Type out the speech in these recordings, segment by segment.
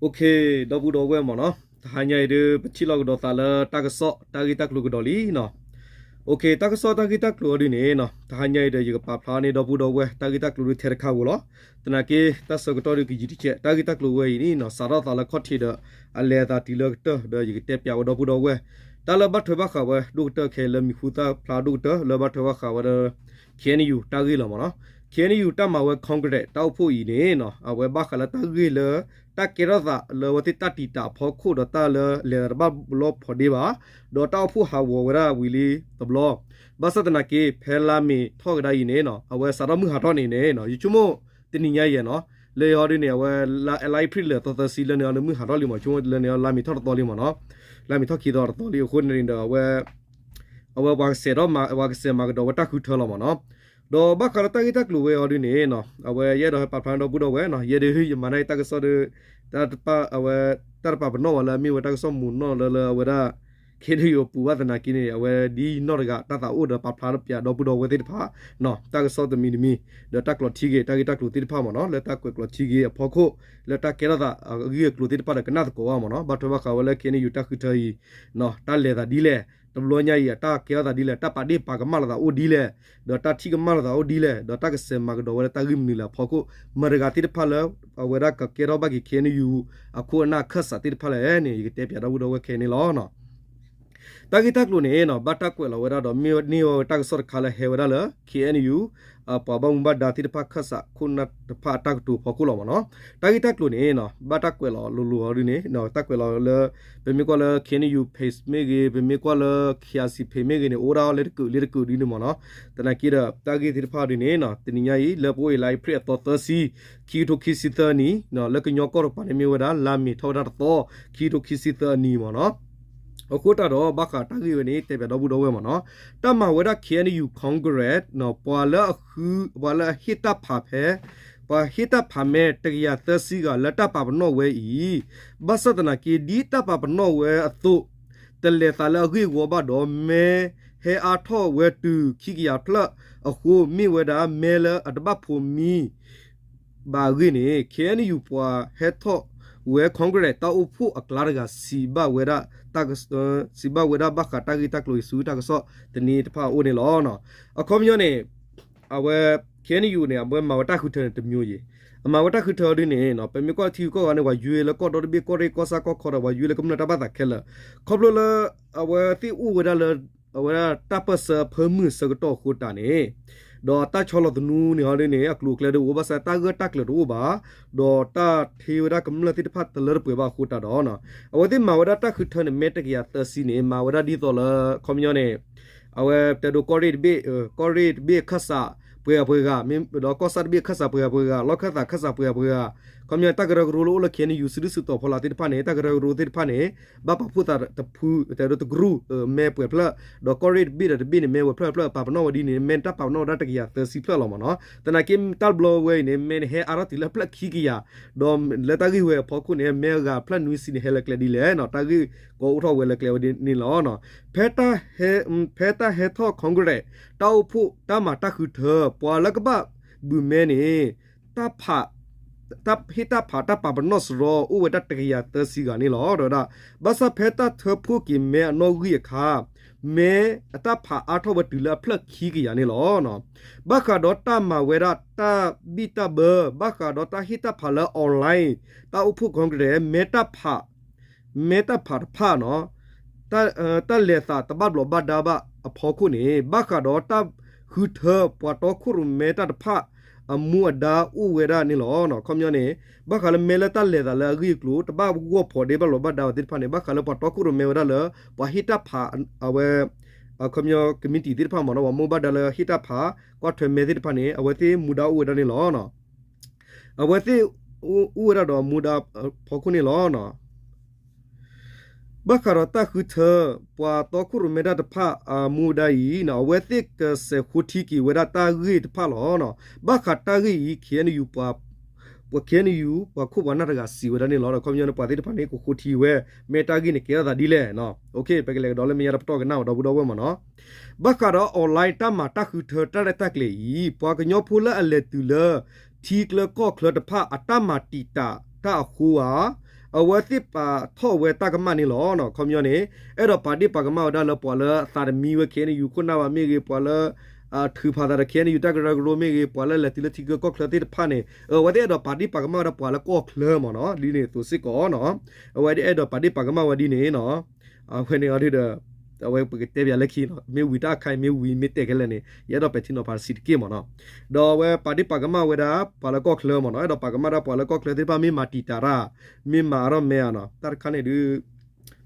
ဒီပုၢ်ဒီဝဲၢ်မ့ၢ်နီၤ, တဟါညါအံၤဒုး ပထံၣ်လိာ်ကဒီးသးလၢတၢ်ကစီၣ်တၢ်ဂ့ၢ်တၢ်ကျိၤကဒီးလံနီၤ. တၢ်ကစီၣ်တၢ်ဂ့ၢ်တၢ်ကျိၤအီၤဒုးန့ၣ်နီၤ, တဟါညါအံၤဒီး ယကပာ်ဖျါန့ၢ်ဒီပုၢ်ဒီဝဲၢ် တၢ်ဂ့ၢ်တၢ်ကျိၤဒုးထဲတခါဧိၤလီၤ. သနာ်က့ တၢ်ဆၢကတီၢ်ဒုးကယံာ်တကဲး, တၢ်ဂ့ၢ်တၢ်ကျိၤဝဲအံၤန့ၣ်နီၤ စးထီၣ်သးလၢခီၣ်ထံးဒီး အလဲၤသးတုၤလၢကတၢၢ်ဒီး ယကတဲပၠးဝဲဒီပုၢ်ဒီဝဲၢ် တၢ်လၢဘၣ်ထွဲဘၣ်ဃးဝဲဒိၣ်ကတၢၢ်ခဲလၢာ် မံၤဟူသၣ်ဖျါဒိၣ်ကတၢၢ်လၢဘၣ်ထွဲဘၣ်ဃးဝဲဒီး ခ့ၣ်အဲၣ်ယူၣ် တၢ်ဂ့ၢ်လီၤမ့ၢ်နီၤ. ခ့ၣ်အဲၣ်ယူၣ် တၢ်မၤဝဲ Congress တၢ်အိၣ်ဖှိၣ်အံၤန့ၣ်နီၤ အဝဲဘၣ်ဃးလၢတၢ်ဂ့ၢ်လၢ တၢ်ကဲထီၣ်သးလၢအဝဲသ့ၣ်တၢ်တံာ်တာ်အဖီခိၣ်ဒီးတၢ်လၢလဲၤသးတဘၣ်လီၢ်ဖိးဒ့ဘၣ်, ဒီးတၢ်အိၣ်ဖှိၣ်ဟးဂီၤဝဲဒၣ်ဝံၤလံတဘျီ, ဘၣ်ဆၣ်သနာ်က့ ဖဲလါမ့ၤထီၣ်ကဒါအံၤန့ၣ်နီၤ အဝဲစးထီၣ်မုၢ်ဟးထီၣ်န့ၣ်န့ၣ်နီၤ ယဆိကမိၣ်တနံၤညါအံၤနီၤ လၢအံၤဒုးန့ၣ် အဝဲလါအ့ဖြ့ၣ်လၢာ်သီသၢဆံလၢန့ၣ်အံၤလၢမုၢ်ဟးထီၣ်လံမ့ၢ် ဆိကမိၣ်လၢန့ၣ်အံၤလါမ့ၤထီၣ်တသီလံမ့ၢ်နီၤ, လါမ့ၤထီၣ်ခံသီတသီလံ အဃိန့ၣ်ဒီး အဝဲ အဝဲပှၤကစဲးထီၣ်မၤ ပှၤကစဲးမၤကဒီးဝဲတၢ်ဃုထၢလီၤမ့ၢ်နီၤ. ဒီးဘၣ်ဃးလၢတၢ်ဂ့ၢ်တၢ်ကျိၤဝဲအံၤဒုးန့ၣ်နီၤ အဝဲယအဲၣ်ဒိးဟဲပာ်ဖျါဒီပုၢ်ဒီဝဲၢ်နီၤ ယဲဒုးယမၤန့ၢ်တၢ်ကစီၣ်ဒီး တၢ်တပာ် အဝဲ တၢ်တပာ်ပနီၣ်ဝဲလၢအမ့ၢ်ဝဲတၢ်ကစီၣ်မူးနီၣ်လၢလၢအဝဲဒၣ် ခ့ၣ်အဲၣ်ယူၣ်အပူၤဘၣ်သနာ်က့န့ၣ် အဝဲဒ်နီၢ်တဂၤတၢ်သးအိၣ်ဒီးပာ်ဖျါပၠးဒီပုၢ်ဒီဝဲၢ်သ့ၣ်တဖၣ် တၢ်ကစီၣ်တမံၤတမံၤ ဒီးတၢ်ကျိးထံဂ့ၤ တၢ်ဂ့ၢ်တၢ်ကျိၤသ့ၣ်တဖၣ်မ့ၢ်နီၤ လၢတၢ်ကွဲးကျိးထံဂ့ၤအဖီခိၣ် လၢတၢ်ကဲထီၣ်သးအဂ့ၢ်အကျိၤသ့ၣ်တဖၣ်ဒီးကနၣ်သကိးဘၣ်မ့ၢ်နီၤ ဘၣ်ထွဲဘၣ်ဃးဝဲလၢ ခ့ၣ်အဲၣ်ယူၣ် တၢ်ဃုထၢအံၤ တၢ်လဲၤသးဒ်လဲၣ် တဘျီညါအံၤ အတၢ်ကဲထီၣ်သးဒ်လဲၣ် တၢ်ပာ်ဒ့ၣ်ပာ်ကမၣ်လိာ်သးအိၣ်ဒ်လဲၣ် ဒီးတၢ်ထံၣ်ကမၣ်လိာ်သးအိၣ်ဒ်လဲၣ် ဒီးတၢ်ကစဲးမၤကဒီးဝဲလၢတၢ်ဂ့ၢ်မနုၤလဲၣ်အဖီခိၣ် မတၤတဂၤသ့ၣ်တဖၣ်လၢ အဝဲဒၣ်ကကဲထီၣ်ဘၣ်က့ၤ ခ့ၣ်အဲၣ်ယူၣ် အခိၣ်အနၢ်အခၢၣ်စးသ့ၣ်တဖၣ်လဲၣ်န့ၣ် ယကတဲပၠးဒီပုၢ်ဒီဝဲၢ်ခဲအံၤန့ၣ်လီၤ. တၢ်ဂ့ၢ်တၢ်ကျိၤန့ၣ်နီၤ ဘၣ်တၢ်ကွဲးလီၤဝဲဒၣ်ဒီး မ့ၢ်န့ၢ်ဝဲတၢ်ကစီၣ်တခါလၢဟဲဝဲဒၣ်လၢ ခ့ၣ်အဲၣ်ယူၣ် ပှၤဘၣ်မူဘၣ်ဒါသ့ၣ်တဖၣ်ခၢၣ်စးခိၣ်နၢ်တဖၣ်အတၢ်ကတိၤအဖီခိၣ်လီၤမ့ၢ်နီၤ. တၢ်ဂ့ၢ်တၢ်ကျိၤန့ၣ်နီၤ ဘၣ်တၢ်ကွဲးလီၤလိၤလိၤအီၤဒ်န့ၣ် တၢ်ကွဲးလီၤလၢ ပမ့ၢ်ကွၢ်လၢ ခ့ၣ်အဲၣ်ယူၣ် page မ့ၢ်ဂ့ၤ ပမ့ၢ်ကွၢ်လၢ ခ့ၣ်အဲၣ်စံၣ် page မ့ၢ်ဂ့ၤန့ၣ် အိၣ်ဒၣ်အီၤလၢတကုာ်လၢတကုာ်ဒ်န့ၣ်မ့ၢ်နီၤ. သနာ်က့ဒီး တၢ်ဂ့ၢ်သ့ၣ်တဖၣ်ဒ်န့ၣ်နီၤ တနံၤညါအံၤ လၢပအိၣ်အံၤလါအ့ဖြ့ၣ်အသီသၢဆံ ခံကထိခံဆံသၢနံၣ် လၢကညီကီၢ်တကပၤန့ၣ် မ့ၢ်ဝဲဒၣ် လါမ့ၤထီၣ်ဝဲဒၣ်တသီ ခံကထိခံဆံသၢအနံၤမ့ၢ်နီၤ. အဃိသတးဒီး ဘၣ်ဃးတၢ်ဂ့ၢ်ဝဲန့ၣ် တဲပၠးဒီပုၢ်ဒီဝဲၢ်မ့ၢ်နီၤ. တၢ်မၤဝဲဒၣ် ခ့ၣ်အဲၣ်ယူၣ် Congress နီၤ ပှၤလၢအဃု ပှၤလၢအဟ့ၣ်တၢ်ဖးဖဲ ပှၤဟ့ၣ်တၢ်ဖးမဲတကယၤသၢဆံဂၤလၢတၢ်ပာ်ပနီၣ်ဝဲအံၤ ဘၣ်ဆၣ်သနာ်က့ ဒ်တၢ်ပာ်ပနီၣ်ဝဲအသိး တလဲၤသးလၢအဂ့ၢ်အဝီဘၣ်ဒီး မဲဟဲအါထီၣ်ဝဲတုၤခံကယၤဖျၢၣ်အဃိ မ့ၢ်ဝဲဒၣ်မဲလၢအတဘၣ်ဖိးမံ ဘၣ်အဂ့ၢ်န့ၣ် ခ့ၣ်အဲၣ်ယူၣ် ပှၤဟဲထီၣ်ဝဲ Congress တၢ်အိၣ်ဖှိၣ်အကျါတဂၤ စံးဘၣ်ဝဲဒၣ် စံးဘၣ်ဝဲဒၣ်ဘၣ်ဃးတၢ်ဂ့ၢ်တၢ်ကျိၤအံၤဆူတၢ်ကစီၣ်တနံၤတဖၣ်အအိၣ်န့ၣ်လီၤ. အခီပညီန့ၣ် အဝဲ ခ့ၣ်အဲၣ်ယူၣ် န့ၣ် အဝဲမၤဝဲတၢ်ဃုထၢန့ၣ်တမျိုးအံၤ, အမၤဝဲတၢ်ဃုထၢအီၤဒ်န့ၣ် ပမ့ၢ်ကွၢ်ထံဂုၤကီၢ်ဂၤန့ၣ် ပှၤယွ့လၢကီၢ်ဒီတဘ့ၣ် ကီၢ်ရ့ၣ်ကီၢ်ဆၣ်ကီၢ်ခီဒီး ပှၤယွ့လၢကမျၢၢ်တၢ်ဘၣ်သးခဲလၢာ်, ခီဖျိလၢ အဝဲသ့ၣ်အိၣ်ဝဲဒၣ်လၢ အဝဲဒၣ်တၢ်ပၢၢ်ဆၢအဖၢမုၢ်အဆၢကတီၢ်အဃိတၢ်န့ၣ် ဒီးတၢ်ဆီလီၤသနူန့ၣ်ဟီဒ်န့ၣ် အကျိၤအကျဲဒ်အိၣ် ဘၣ်ဆၣ်တၢ်ဂၢၢ်တၢ်ကျၢၤတအိၣ်ဘၣ်, ဒီးတၢ်ထ့ဝဲဒၣ်ကမျၢၢ်သ့ၣ်တဖၣ်တလၢတပှဲၤဘၣ်အဃိတၢ်ဒီး အဝဲသ့ၣ်မၤဝဲဒၣ်တၢ်ဃုထၢန့ၣ် မဲတကယၤသၢဆံန့ၣ် မၤဝဲဒၣ်ဒ်သိးလၢ အခီပညီန့ၣ် အဝဲတဲဒိးကီၢ်ရ့ၣ်တဘ့ၣ် ကီၢ်ရ့ၣ်တဘ့ၣ်အခၢၣ်စးပှဲၤဂၤပှဲၤဂၤ, ဒီးကီၢ်ဆၣ်တဘ့ၣ်အခၢၣ်စးပှဲၤဂၤပှဲၤဂၤ, လီၢ်ခၢၣ်သးအခၢၣ်စးပှဲၤဂၤပှဲၤဂၤ, အခီပညီတၢ်ကရၢကရိလၢအိၣ်လၢ ခ့ၣ်အဲၣ်ယူၣ် စုဒုၣ်စုတီၤဖီလာ်သ့ၣ်တဖၣ်န့ၣ် တၢ်ကရၢကရိသ့ၣ်တဖၣ်န့ၣ် ဘၣ်ပာ်ဖှိၣ်သးတဖု တဲဒိးတကရူၢ် မဲပှဲၤဖျၢၣ်, ဒီးကီၢ်ရ့ၣ်တဘ့ၣ်ဒီးတဘ့ၣ်န့ၣ် မဲဝဲဖျၢၣ်ဖျၢၣ် ပာ်ပနီၣ်ဝဲဒ်န့ၣ် မဲတၢ်ပာ်ပနီၣ်ဝဲဒၣ်တကယၤသၢဆံဖျၢၣ်လီၤမ့ၢ်နီၤ. သနာ်က့တၢ်တဘျီဝဲအံၤန့ၣ် မဲန့ၣ်ဟဲအါထီၣ်တုၤလၢဖျၢၣ်ခံကယၤ, ဒီးလၢတၢ်ဂ့ၢ်ဝဲအဖီခိၣ်န့ၣ် မဲအဂၤဖျၢၣ်နွံဆံန့ၣ် ဟဲလၢကျဲဒ်လဲၣ်နီၤ, တၢ်ဂ့ၢ်ကီအိၣ်ထီၣ်ဝဲလၢကျဲဝဲဒ်န့ၣ်လီၤ. ဖဲတၢ်ဟဲ ဖဲတၢ်ဟဲထီၣ် Congress တၢ်အိၣ်ဖှိၣ်တၢ်မၤတၢ်ဃုထၢ ပှၤလၢကဘၣ်ဘုးမဲန့ၣ် တၢ်ဖး တၢ်ဟ့ၣ်တၢ်ဖးတၢ်ပာ်ပနီၣ်စရီ အိၣ်ဝဲဒၣ်တကယၤသၢဆံဂၤန့ၣ်လီၤ. ဒီးဝဲဒၣ် ဘၣ်ဆၣ်ဖဲတၢ်ထၢဖှိၣ်က့ၤမဲအနီၣ်ဂံၢ်အခါ မဲအတၢ်ဖးအါထီၣ်ဝဲတုၤလၢအဖျၢၣ်ခံကယၤန့ၣ်လီၤ. ဘၣ်ဃးဒီးတၢ်မၤဝဲဒၣ်တၢ်ဘံၣ်တၢ်ဘၢ ဘၣ်ဃးဒီးတၢ်ဟ့ၣ်တၢ်ဖးလၢ online တၢ်အိၣ်ဖှိၣ် Congress မဲတၢ်ဖး မဲတၢ်ဖးတဖၣ်နီၤ တၢ်လဲၤသးတဘၣ်ဘျီးဘၣ်ဒါဘၣ်အဖီခိၣ်န့ၣ် ဘၣ်ဃးဒီးတၢ်ဃုထၢပှၤတီခိၣ်ရိၣ်မဲတၢ်တဖၣ် အမူအဒါအိၣ်ဝဲဒၣ်န့ၣ်လီၤ. အခီပညီန့ၣ် ဘၣ်ဃးလၢမဲလၢတၢ်လဲၤသးလၢအဂ့ၢ်အကျိၤ တဘၣ်ဂီၢ်ဖီးဒ့ဘၣ်ဘျီးဘၣ်ဒါအီၤသ့ၣ်တဖၣ်န့ၣ် ဘၣ်ဃးလၢပှၤတီခိၣ်ရိၣ်မဲဝဲဒၣ်လၢ ပှၤဟ့ၣ်တၢ်ဖး အဝဲ အခီပညီ committee သ့ၣ်တဖၣ်မ့ၢ်နီၤ ပှၤမူဘၣ်ဒါလၢဟ့ၣ်တၢ်ဖး ကွၢ်ထွဲမဲသ့ၣ်တဖၣ်န့ၣ် အဝဲသ့ၣ်မူဒါအိၣ်ဝဲဒၣ်န့ၣ်လီၤ. အဝဲသ့ၣ်အိၣ်ဝဲဒၣ်ဒီးမူဒါဖီခိၣ်န့ၣ်လီၤ. ဘၣ်ဃးဒီးတၢ်ဃုထၢ ပှၤတီခိၣ်ရိၣ်မဲတၢ်တဖၣ်အမူဒါအံၤ အဝဲသ့ၣ်ကစဲးဃိထံက့ၤဝဲဒၣ်တၢ်ဂ့ၢ်တဖၣ်လီၤ. ဘၣ်ဃးတၢ်ဂ့ၢ်အံၤ ခ့ၣ်အဲၣ်ယူၣ် ပှၤ ခ့ၣ်အဲၣ်ယူၣ် ပှၤခိၣ်ပှၤနၢ်တဂၤစံးဝဲဒၣ်န့ၣ်လီၤ. ဒီးအခီပညီန့ၣ် ပှၤသ့ၣ်တဖၣ်န့ၣ် ကဃိထံဝဲ မ့ၢ်တၢ်ဂ့ၢ်န့ၣ်ကဲထီၣ်သးဒ်လဲၣ်. ပကလဲၤကဒီးလၢမဲာ်ညါတပတီၢ်ကနၣ်ဝဲဒီပုၢ်ဒီဝဲၢ်မ့ၢ်နီၤ. ဘၣ်ဃးဒီး online တၢ်မၤတၢ်ဃုထၢတၢ်ရဲၣ်တၢ်ကျဲၤအံၤ ပှၤကညီဖိလၢအလဲၤတုၤလၢ ထံကျၢကီၢ်ချၢတဖၣ်အတၢ်မၤတံာ်တာ်တၢ်အဃိဧါ အဝဲသ့ၣ်ပာ်ထီၣ်ဝဲတၢ်ကမၣ်န့ၣ်လီၤ. ခီပညီန့ၣ် အဲၣ်ဒိးပာ်ဒ့ၣ်ပာ်ကမၣ်ဝဲဒၣ်လၢပှၤလၢအသးတမံဝဲ ခ့ၣ်အဲၣ်ယူၣ် ခိၣ်နၢ်ဘၣ်မ့ၢ်ဂ့ၤ, ပှၤလၢ ထုးဖးသးဒီး ခ့ၣ်အဲၣ်ယူၣ် တၢ်ကရၢကရိမ့ၢ်ဂ့ၤ, ပှၤလၢလဲၤတုၤလၢထံဂုၤကီၢ်ချၢသ့ၣ်တဖၣ်န့ၣ် အဝဲသ့ၣ်အဲၣ်ဒိးပာ်ဒ့ၣ်ပာ်ကမၣ်ဝဲဒၣ်ပှၤလၢကီၢ်ချၢမ့ၢ်နီၤ, ဒ်န့ၣ်အသိးစ့ၢ်ကီးနီၤ, အဝဲအဲၣ်ဒိးပာ်ဒ့ၣ်ပာ်ကမၣ်ဝဲဒ်န့ၣ်နီၤ, အဝဲန့ၣ်အီၤဒုဒီး အဝဲပကတဲပၠးလၢခံနီၤ, မ့ၢ်ဝံၤတၢ်အခါအံၤ မ့ၢ်ဝံၤမ့ၢ်တဲာ်ခဲလၢာ်န့ၣ် ယအဲၣ်ဒိးပဲာ်ထံနီၤဖးတစဲးတက့ၢ်မ့ၢ်နီၤ, ဒီးအဝဲပာ်ဒ့ၣ်ပာ်ကမၣ်ဝဲဒၣ် ပှၤလၢကီၢ်ချၢမ့ၢ်နီၤ, အဲၣ်ဒိးပာ်ကမၣ်ဒၣ်ပှၤလၢကီၢ်ချၢသ့ၣ်တဖၣ် မ့ၢ်မၤတံာ်တာ်တၢ်, မ့ၢ်မၤအါထီၣ်မဲဧါနီၤ, တၢ်တခါန့ၣ်ဒု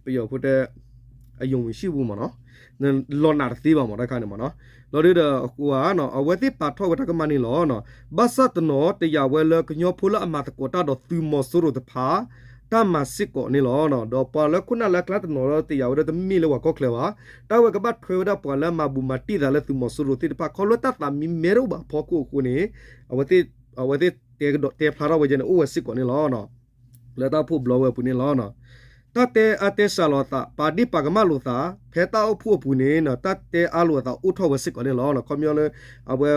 ပယီၤဖိတဲ အယုံကြည်မရှိဘူးမ့ၢ်နီၤ, လီၤနာ်တသ့ဘၣ်မ့ၢ်တၢ်တခါန့ၣ်မ့ၢ်နီၤ, လီၤဒုဒီးအဃိဧါနီၤ, အဝဲသ့ၣ်ပာ်ထီၣ်ဝဲတၢ်ကမၣ်န့ၣ်လီၤ. ဘၣ်ဆၣ်တနီၤတယာ်ဝဲလၢကညီဖိလၢအမၤသကိးတၢ်ဒီးသုးမီၤစိရိၤတဖၣ် တၢ်မၤစ့ၢ်ကီးန့ၣ်လီၤ. ဒီးပှၤလၢခိၣ်နၢ်လၢအကျါတနီၤလၢတယာ်ဝဲဒၣ်တမ့ၢ်လၢပှၤကီၢ်ချၢဘၣ်, တၢ်ဝဲကဘၣ်ထွဲဝဲဒၣ်ပှၤလၢအမၤဘူးမၤတံၢ်သးလၢသုးမီၤစိရိၤသ့ၣ်တဖၣ် ခီဖျိတၢ်သးမံမဲတအိၣ်ဘၣ်အဖီခိၣ်အဃိန့ၣ် အဝဲသ့ၣ်တဲဖျါထီၣ်ဝဲဒၣ်န့ၣ် အိၣ်ဝဲစ့ၢ်ကီးန့ၣ်လီၤ. လၢတၢ်အိၣ်ဖှိၣ်ဘျီဝဲအပူၤန့ၣ်လီၤ. တၢ်တဲအါတဲစှၤလိာ်အသး ပာ်ဒ့ၣ်ပာ်ကမၣ်လိာ်သး ဖဲတၢ်အိၣ်ဖှိၣ်အပူၤန့ၣ် တၢ်တဲအါလိာ်အသးအိၣ်ထီၣ်ဝဲစ့ၢ်ကီးန့ၣ်လီၤ. ခီပညီလၢ အဝဲ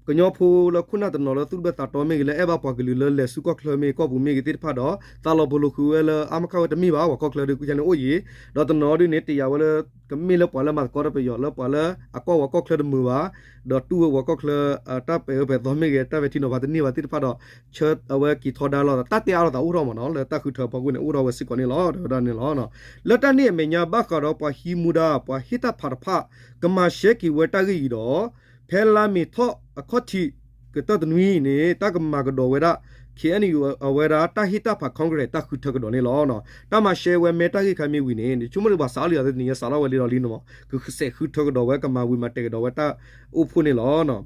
ကညီဖိလၢခိၣ်နၢ်တနီၤလၢသူၣ်ဘၢသးတီမ့ၢ်ဂ့ၤ လၢအဲၣ်ဘၣ်ပှၤကလုာ်လၢလဲၤဆူကီၢ်ချၢမ့ၢ်ဂ့ၤ ကီၢ်ပူၤမ့ၢ်ဂ့ၤသ့ၣ်တဖၣ်ဒီး သးလီၤပလိာ်ဃုာ်ဝဲလၢအါမးခါဝဲတမ့ၢ်ဘၣ် ပှၤကီၢ်ချၢဒုး ကန့ၣ်အိၣ်ယံၤ, ဒီးတနီၤဒုန့ၣ် တယာ်ဝဲလၢ ကမ့ၢ်လၢပှၤလၢမၤသကိးတၢ်ပယီၤ လၢပှၤလၢအကွၢ်ပှၤကီၢ်ချၢတမုာ်ဘၣ်, ဒီးတူၢ်ဝဲပှၤကီၢ်ချၢ တၢ်ပဲာ်အၢပဲာ်သီမ့ၢ်ဂ့ၤ တၢ်ပဲာ်ထံနီၤဖးတန့ၢ်ဘၣ်သ့ၣ်တဖၣ်ဒီး ဆၢအဝဲက့ၤထီဒါလိာ်သး တၢ်တဲအါလိာ်သးအိၣ်ထီၣ်မ့ၢ်နီၤ လၢတၢ်ဃုထၢအဖီခိၣ်န့ၣ် အိၣ်ထီၣ်ဝဲစ့ၢ်ကီးန့ၣ်လီၤ တဲဝဲဒၣ်န့ၣ်လီၤ. လၢတၢ်န့ၣ်အမဲာ်ညါ ဘၣ်ဃးဒီးပှၤဟံးမူဒါ ပှၤဟ့ၣ်တၢ်ဖးတဖၣ် ကမၤရှဲက့ၤဝဲတၢ်ဂ့ၢ်အံၤဒီး ဖဲလါမ့ၤထီၣ်အခီၣ်ထံးကတၢၢ်တနွံန့ၣ် တၢ်ကမၤကဒီးဝဲဒၣ် ခ့ၣ်အဲၣ်ယူၣ် အဝဲဒၣ်တၢ်ဟ့ၣ်တၢ်ဖး Congress တၢ်ဃုထၢကဒီးန့ၣ်လီၤ. တၢ်မၤရှဲဝဲမဲတၢ်ဂ့ၢ်ခါမ့ၢ်ဝံၤန့ၣ် ဆိကမိၣ်လၢပှၤစးထီၣ်လံအီၤသ့ၣ်တနံၤ စးထီၣ်ဝဲလံဒီးလံန့ၣ်မး ကစဲးဃုထၢကဒီးဝဲ ကမၤဝံၤမၤတဲာ်ကဒီးဝဲတၢ်အိၣ်ဖှိၣ်န့ၣ်လီၤ.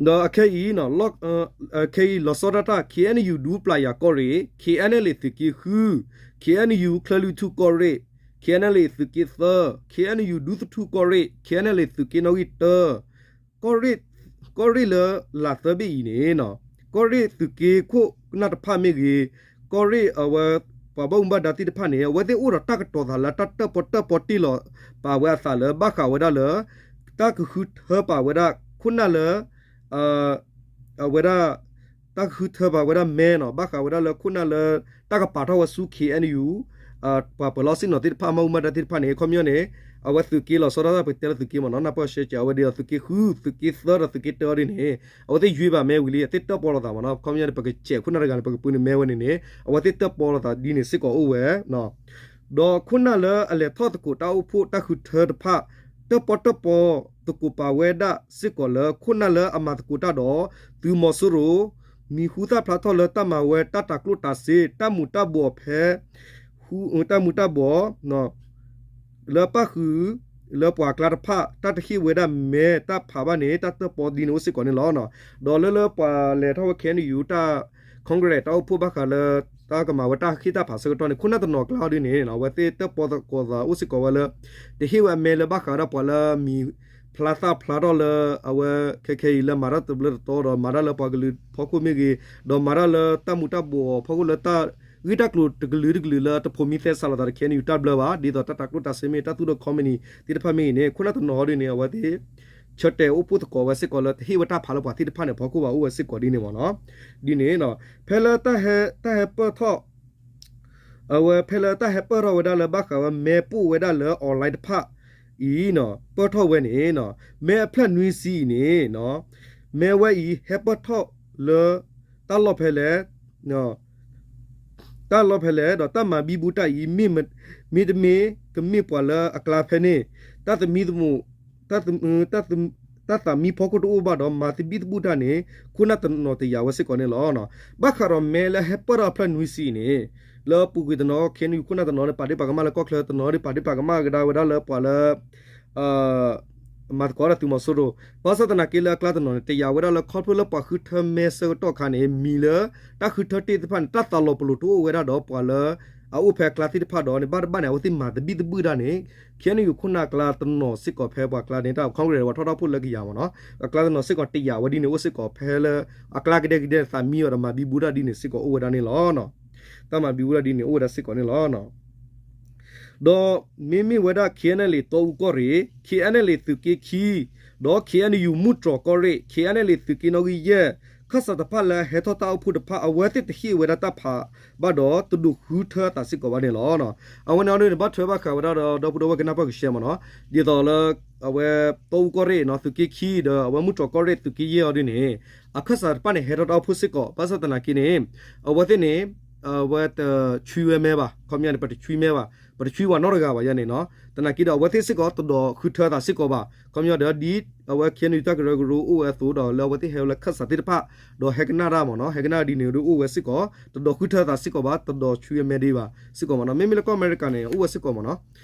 ဒီးအခဲအံၤ ခဲအံၤလီၤဆီဒၣ်တၢ် ခ့ၣ်အဲၣ်ယူၣ် ဒူပျၢ်ယၤကီၢ်ရ့ၣ် ခ့ၣ်အဲၣ်အဲၣ်လ့ၣ် သုးက့ဃု, ခ့ၣ်အဲၣ်ယူၣ် ချၢၣ်လွံၢ်ထူၣ်ကီၢ်ရ့ၣ် ခ့ၣ်အဲၣ်အဲၣ်လ့ၣ် သုးက့သၢ, ခ့ၣ်အဲၣ်ယူၣ် ဒူသထူၣ်ကီၢ်ရ့ၣ် ခ့ၣ်အဲၣ်အဲၣ်လ့ၣ် သုးက့နီၣ်ဂံၢ်တၢ, ကီၢ်ရ့ၣ် ကီၢ်ရ့ၣ်လၢလာ်သၢဘ့ၣ်အံၤန့ၣ် ကီၢ်ရ့ၣ်သုးက့ခိၣ်နၢ်တဖၣ်မ့ၢ်ဂ့ၤ, ကီၢ်ရ့ၣ်အဝဲ ပှၤဘၣ်မူဘၣ်ဒါသ့ၣ်တဖၣ်န့ၣ် အဝဲသ့ၣ်အိၣ်ဒီးတၢ်ကတိၤသးလၢတၢ်တၢၣ်ပီၣ်တၢၣ်ပီတ့ၢ်လီၤပာ်ဝဲအသးလၢ ဘၣ်ဃးဝဲဒၣ်လၢ တၢ်ကဃုထၢပာ်ဝဲဒၣ်ခိၣ်နၢ်လၢ အဝဲဒၣ် တၢ်ကဃုထၢပာ်ဝဲဒၣ်မဲနီၤ ဘၣ်ဃးဝဲဒၣ်လၢခိၣ်နၢ်လၢ တၢ်ကပာ်ထီၣ်ဝဲဆူ ခ့ၣ်အဲၣ်ယူၣ် ပှၤပၢၤလီၢ်ဆ့ၣ်နီၤသ့ၣ်တဖၣ် မၢ်မူမၢ်ဒါသ့ၣ်တဖၣ်န့ၣ် ခီပညီန့ၣ် အဝဲသုးက့လီၤဆီဒၣ်တၢ် ပတဲလၢသုးက့မ့ၢ်နီၤ နၢ်ပၢၢ်ရှဲကၠးဝဲဒ်သိး သုးက့ဃု သုးက့သၢဒီးသုးက့တၢအီၤဒ်န့ၣ် အဝဲသ့ၣ်ယွ့ဘၣ်မဲဝံၤလံ အသ့ၣ်တၢၣ်ပီၣ်လိာ်သးမ့ၢ်နီၤ ခီပညီန့ၣ် ပကစဲးခိၣ်နၢ်တဂၤန့ၣ် ပကပှ့ၤန့ၢ်မဲဝဲန့ၣ်န့ၣ် အဝဲသ့ၣ်တၢၣ်ပီၣ်လိာ်သးဒ်န့ၣ်စ့ၢ်ကီးအိၣ်ဝဲ ဒီးခိၣ်နၢ်လၢအလဲၤထီၣ်သကိးတၢ်အိၣ်ဖှိၣ်တၢ်ဃုထၢတဖၣ် တၢၣ်ပီၣ်တၢၣ်ပီသကိးပာ်ဝဲဒၣ်စ့ၢ်ကီးလၢ ခိၣ်နၢ်လၢအမၤသကိးတၢ်ဒီး သုးမီၤစိရိၤ မံၤဟူသၣ်ဖျါထီၣ်လၢတၢ်မၤဝဲတၢ်တၤကျိၣ်တၤစ့ တၢ်မူၤတၢ်ဘှီးဖဲ တၢ်မူၤတၢ်ဘှီး လၢပၣ်ဃုာ် လၢပှၤအကျါတဖၣ် တၢ်တဟ့ၣ်ဝဲဒၣ်မဲတၢ်ဖးဘၣ်န့ၣ် တၢ်တၢၣ်ပီၣ်ဒ်န့ၣ်အိၣ်စ့ၢ်ကီးန့ၣ်လီၤ. ဒီးလၢလၢပှၤလဲၤထီၣ်ဝဲ ခ့ၣ်အဲၣ်ယူၣ် တၢ် Congress တၢ်အိၣ်ဖှိၣ်ဘၣ်ဃးလၢ တၢ်ကမၤဝဲတၢ်ဟ့ၣ်တၢ်ဖးဆၢကတီၢ်န့ၣ် ခိၣ်နၢ်တနီၤအကျါအီၤဒ်န့ၣ် အဝဲသ့ၣ်တၢၣ်ပီၣ်သကိးသးအိၣ်စ့ၢ်ကီးဝဲလၢ တဟ့ၣ်ဝဲအမဲလၢဘၣ်ဃးဝဲဒၣ်ပှၤလၢမံၤဖျါသၣ်ဖျါထီၣ်လၢ အဝဲခဲခဲအံၤလၢမၤတၢ်တဘျၢတတီဒီး မၤတၢ်လၢပှၤကလုာ်ဖီခိၣ်မ့ၢ်ဂ့ၤ ဒီးမၤတၢ်လၢတၢ်မူၤတၢ်ဘှီးဖီခိၣ်လၢတၢ်ဂ့ၢ်တၢ်ကျိၤတကလုာ်တကလုာ်လၢတဖိးမံသဲစးလိာ်သးဒီး ခ့ၣ်အဲၣ်ယူၣ် တၢ်တဘျၢဘၣ် ဒ်သိးတၢ်တၤကျိၣ်တၤစ့မ့ၢ် တၢ်သူၣ်ဒိၣ်ခီမ့ၢ်နံၤသ့ၣ်တဖၣ်မ့ၢ်ဂ့ၤန့ၣ် ခိၣ်နၢ်တနီၤအီၤဒ်န့ၣ် အဝဲသ့ၣ် ဆၢတဲာ်အိၣ်ဖှိၣ်သကိးဝဲစ့ၢ်ကီးလၢတဟ့ၣ်ဝဲတၢ်ဖးလၢပှၤသ့ၣ်တဖၣ်န့ၣ် ဖီခိၣ်ဘၣ်အိၣ်ဝဲစ့ၢ်ကီးဒ်န့ၣ်မ့ၢ်နီၤ. ဒ်န့ၣ် ဖဲလၢတၢ်ဟဲပၢၢ်ထီၣ် အဝဲဖဲလၢတၢ်ဟဲပၢၢ်ထီၣ်ဝဲဒၣ်လၢဘၣ်ဃးဝဲမဲပိၢ်ဝဲဒၣ်လၢ online တဖၣ်အံၤ ပၢၢ်ထီၣ်ဝဲန့ၣ် မဲအဖျၢၣ်နွံဆံအံၤန့ၣ် မဲဝဲအံၤဟဲပၢၢ်ထီၣ်လၢ တၢ်လီၢ်ဖဲလဲၣ် တၢ်လီၢ်ဖဲလဲၣ် ဒီးတၢ်မၤဘံဘူတၢ်အံၤ မ့တမ့ၢ် ကမ့ၢ်ပှၤလၢအကျါဖဲန့ၣ် တၢ်သမံသမိး တၢ်သမံ တၢ်သးမံဖီခိၣ်တအိၣ်ဘၣ်ဒီး မၤသဘံၣ်သဘုၣ်တၢ်န့ၣ် ခိၣ်နၢ်တနီၤတယာ်ဝဲစ့ၢ်ကီးန့ၣ်လီၤ. ဘၣ်ဃးဒီးမဲလၢဟဲပၢၢ်ထီၣ်အဖျၢၣ်နွံဆံအံၤန့ၣ် လၢအပူၤကွံာ်တနီၤ ခ့ၣ်အဲၣ်ယူၣ် ခိၣ်နၢ်တနီၤန့ၣ် ပာ်ဒ့ၣ်ပာ်ကမၣ်လၢကီၢ်ချၢ တနီၤဒ် ပာ်ဒ့ၣ်ပာ်ကမၣ်ကဒါဝဲဒၣ်လၢပှၤလၢ မၤသကိးဒီးသုးမီၤစိရိၤ ဘၣ်ဆၣ်သနာ်က့လၢအကျါတနီၤန့ၣ် တယာ်ဝဲဒၣ်လၢခီဖျိလၢပှၤဃုထၢမဲဆၢကတီၢ်ခါန့ၣ် မံၤလၢ တၢ်ဃုထၢတ့ၢ်သ့ၣ်တဖၣ်န့ၣ် တၢ်သးလီၤပလိာ်တအိၣ်ဝဲဒၣ်ဒီးပှၤလၢ အအိၣ်ဖဲအကျါသ့ၣ်တဖၣ်ဒီးန့ၣ် ဘၣ်တဘၣ်န့ၣ် အဝဲသ့ၣ်မၤသဘံၣ်သဘုၣ်တၢ်န့ၣ် ခ့ၣ်အဲၣ်ယူၣ် ခိၣ်နၢ်အကျါတနီၤစ့ၢ်ကီးဖဲပှၤကျါန့ၣ် တၢ် Congress ပှၤထီၣ်တၢ်အိၣ်ဖှိၣ်လၢကယၤမ့ၢ်နီၤ အကျါတနီၤစ့ၢ်ကီးတယာ်ဝဲဒ်န့ၣ်အိၣ်စ့ၢ်ကီးဖဲလၢ အကျါကဒဲကဒဲသးမံအီၤဒီးမၤဘံဘူတၢ်ဒ်န့ၣ်စ့ၢ်ကီးအိၣ်ဝဲဒၣ်န့ၣ်လီၤ. တၢ်မၤဘံဘူတၢ်ဒ်န့ၣ်အိၣ်ဝဲဒၣ်စ့ၢ်ကီးန့ၣ်လီၤ. ဒီးမ့မ့ၢ်ဝဲဒၣ် ခ့ၣ်အဲၣ်အဲၣ်လ့ၣ် တီအူကီၢ်ရ့ၣ်, ခ့ၣ်အဲၣ်အဲၣ်လ့ၣ် သုးက့ခံ, ဒီး ခ့ၣ်အဲၣ်ယူၣ် မူတြီၢ်ကီၢ်ရ့ၣ်, ခ့ၣ်အဲၣ်အဲၣ်လ့ၣ် သုးက့နီၣ်ဂံၢ်ယဲၢ်, ခၢၣ်စးတဖၣ်လၢဟဲထီၣ်တၢ်အိၣ်ဖှိၣ်တဖၣ် အဝဲသ့ၣ်တဟ့ၣ်ဝဲဒၣ်တၢ်ဖးဘၣ်ဒီး တဒိးဃုထၢအသးစ့ၢ်ကီးဘၣ်န့ၣ်လီၤ. အဝဲန့ၣ်အီၤဒ်န့ၣ် ဘၣ်ထွဲဘၣ်ဃးဝဲဒၣ်ဒီး ဒီပုၢ်ဒီဝဲၢ်ကနၢ်ပၢၢ်ကရှဲမ့ၢ်နီၤ, ဒ်သိးလၢ အဝဲ တီအူကီၢ်ရ့ၣ်နီၤ သုးက့ခံဒီး အဝဲမုၢ်တြီၢ်ကီၢ်ရ့ၣ်သုးက့ယဲၢ်အီၤဒ်န့ၣ် အခၢၣ်စးတဖၣ်န့ၣ် ဟဲထီၣ်တၢ်အိၣ်ဖှိၣ်စ့ၢ်ကီး ဘၣ်ဆၣ်သနာ်က့န့ၣ် အဝဲသ့ၣ်န့ၣ် အဝဲတဆွံဝဲမဲဘၣ်, ခီပညီန့ၣ် ပတဆွံမဲဘၣ်, ပတဆွံဝဲနီတဂၤဘၣ်ယဲန့ၣ်နီၤ. သနာ်က့ဒီး အဝဲသ့ၣ်စ့ၢ်ကီး တဒိးဃုထၢအသးစ့ၢ်ကီးဘၣ်. ခီပညီဒီး ဒ်အဝဲ ခ့ၣ်အဲၣ်ယူၣ် တၢ်ကရၢကရိအိၣ်ဝဲအသိးဒီး လၢအဝဲသ့ၣ်ဟဲဝဲလၢခၢၣ်စးသ့ၣ်တဖၣ် ဒီးဟဲကနၣ်တၢ်မ့ၢ်နီၤ, ဟဲကနၣ်ဒ်န့ၣ်ဒီးအိၣ်ဝဲစ့ၢ်ကီး, တဒိးဃုထၢအသးစ့ၢ်ကီးဘၣ်, တဒိးဆွံဝဲမဲဒံးဘၣ်စ့ၢ်ကီးမ့ၢ်နီၤ. မ့မ့ၢ်လၢကီၢ်အမဲရကၤန့ၣ် အိၣ်ဝဲစ့ၢ်ကီးမ့ၢ်နီၤ,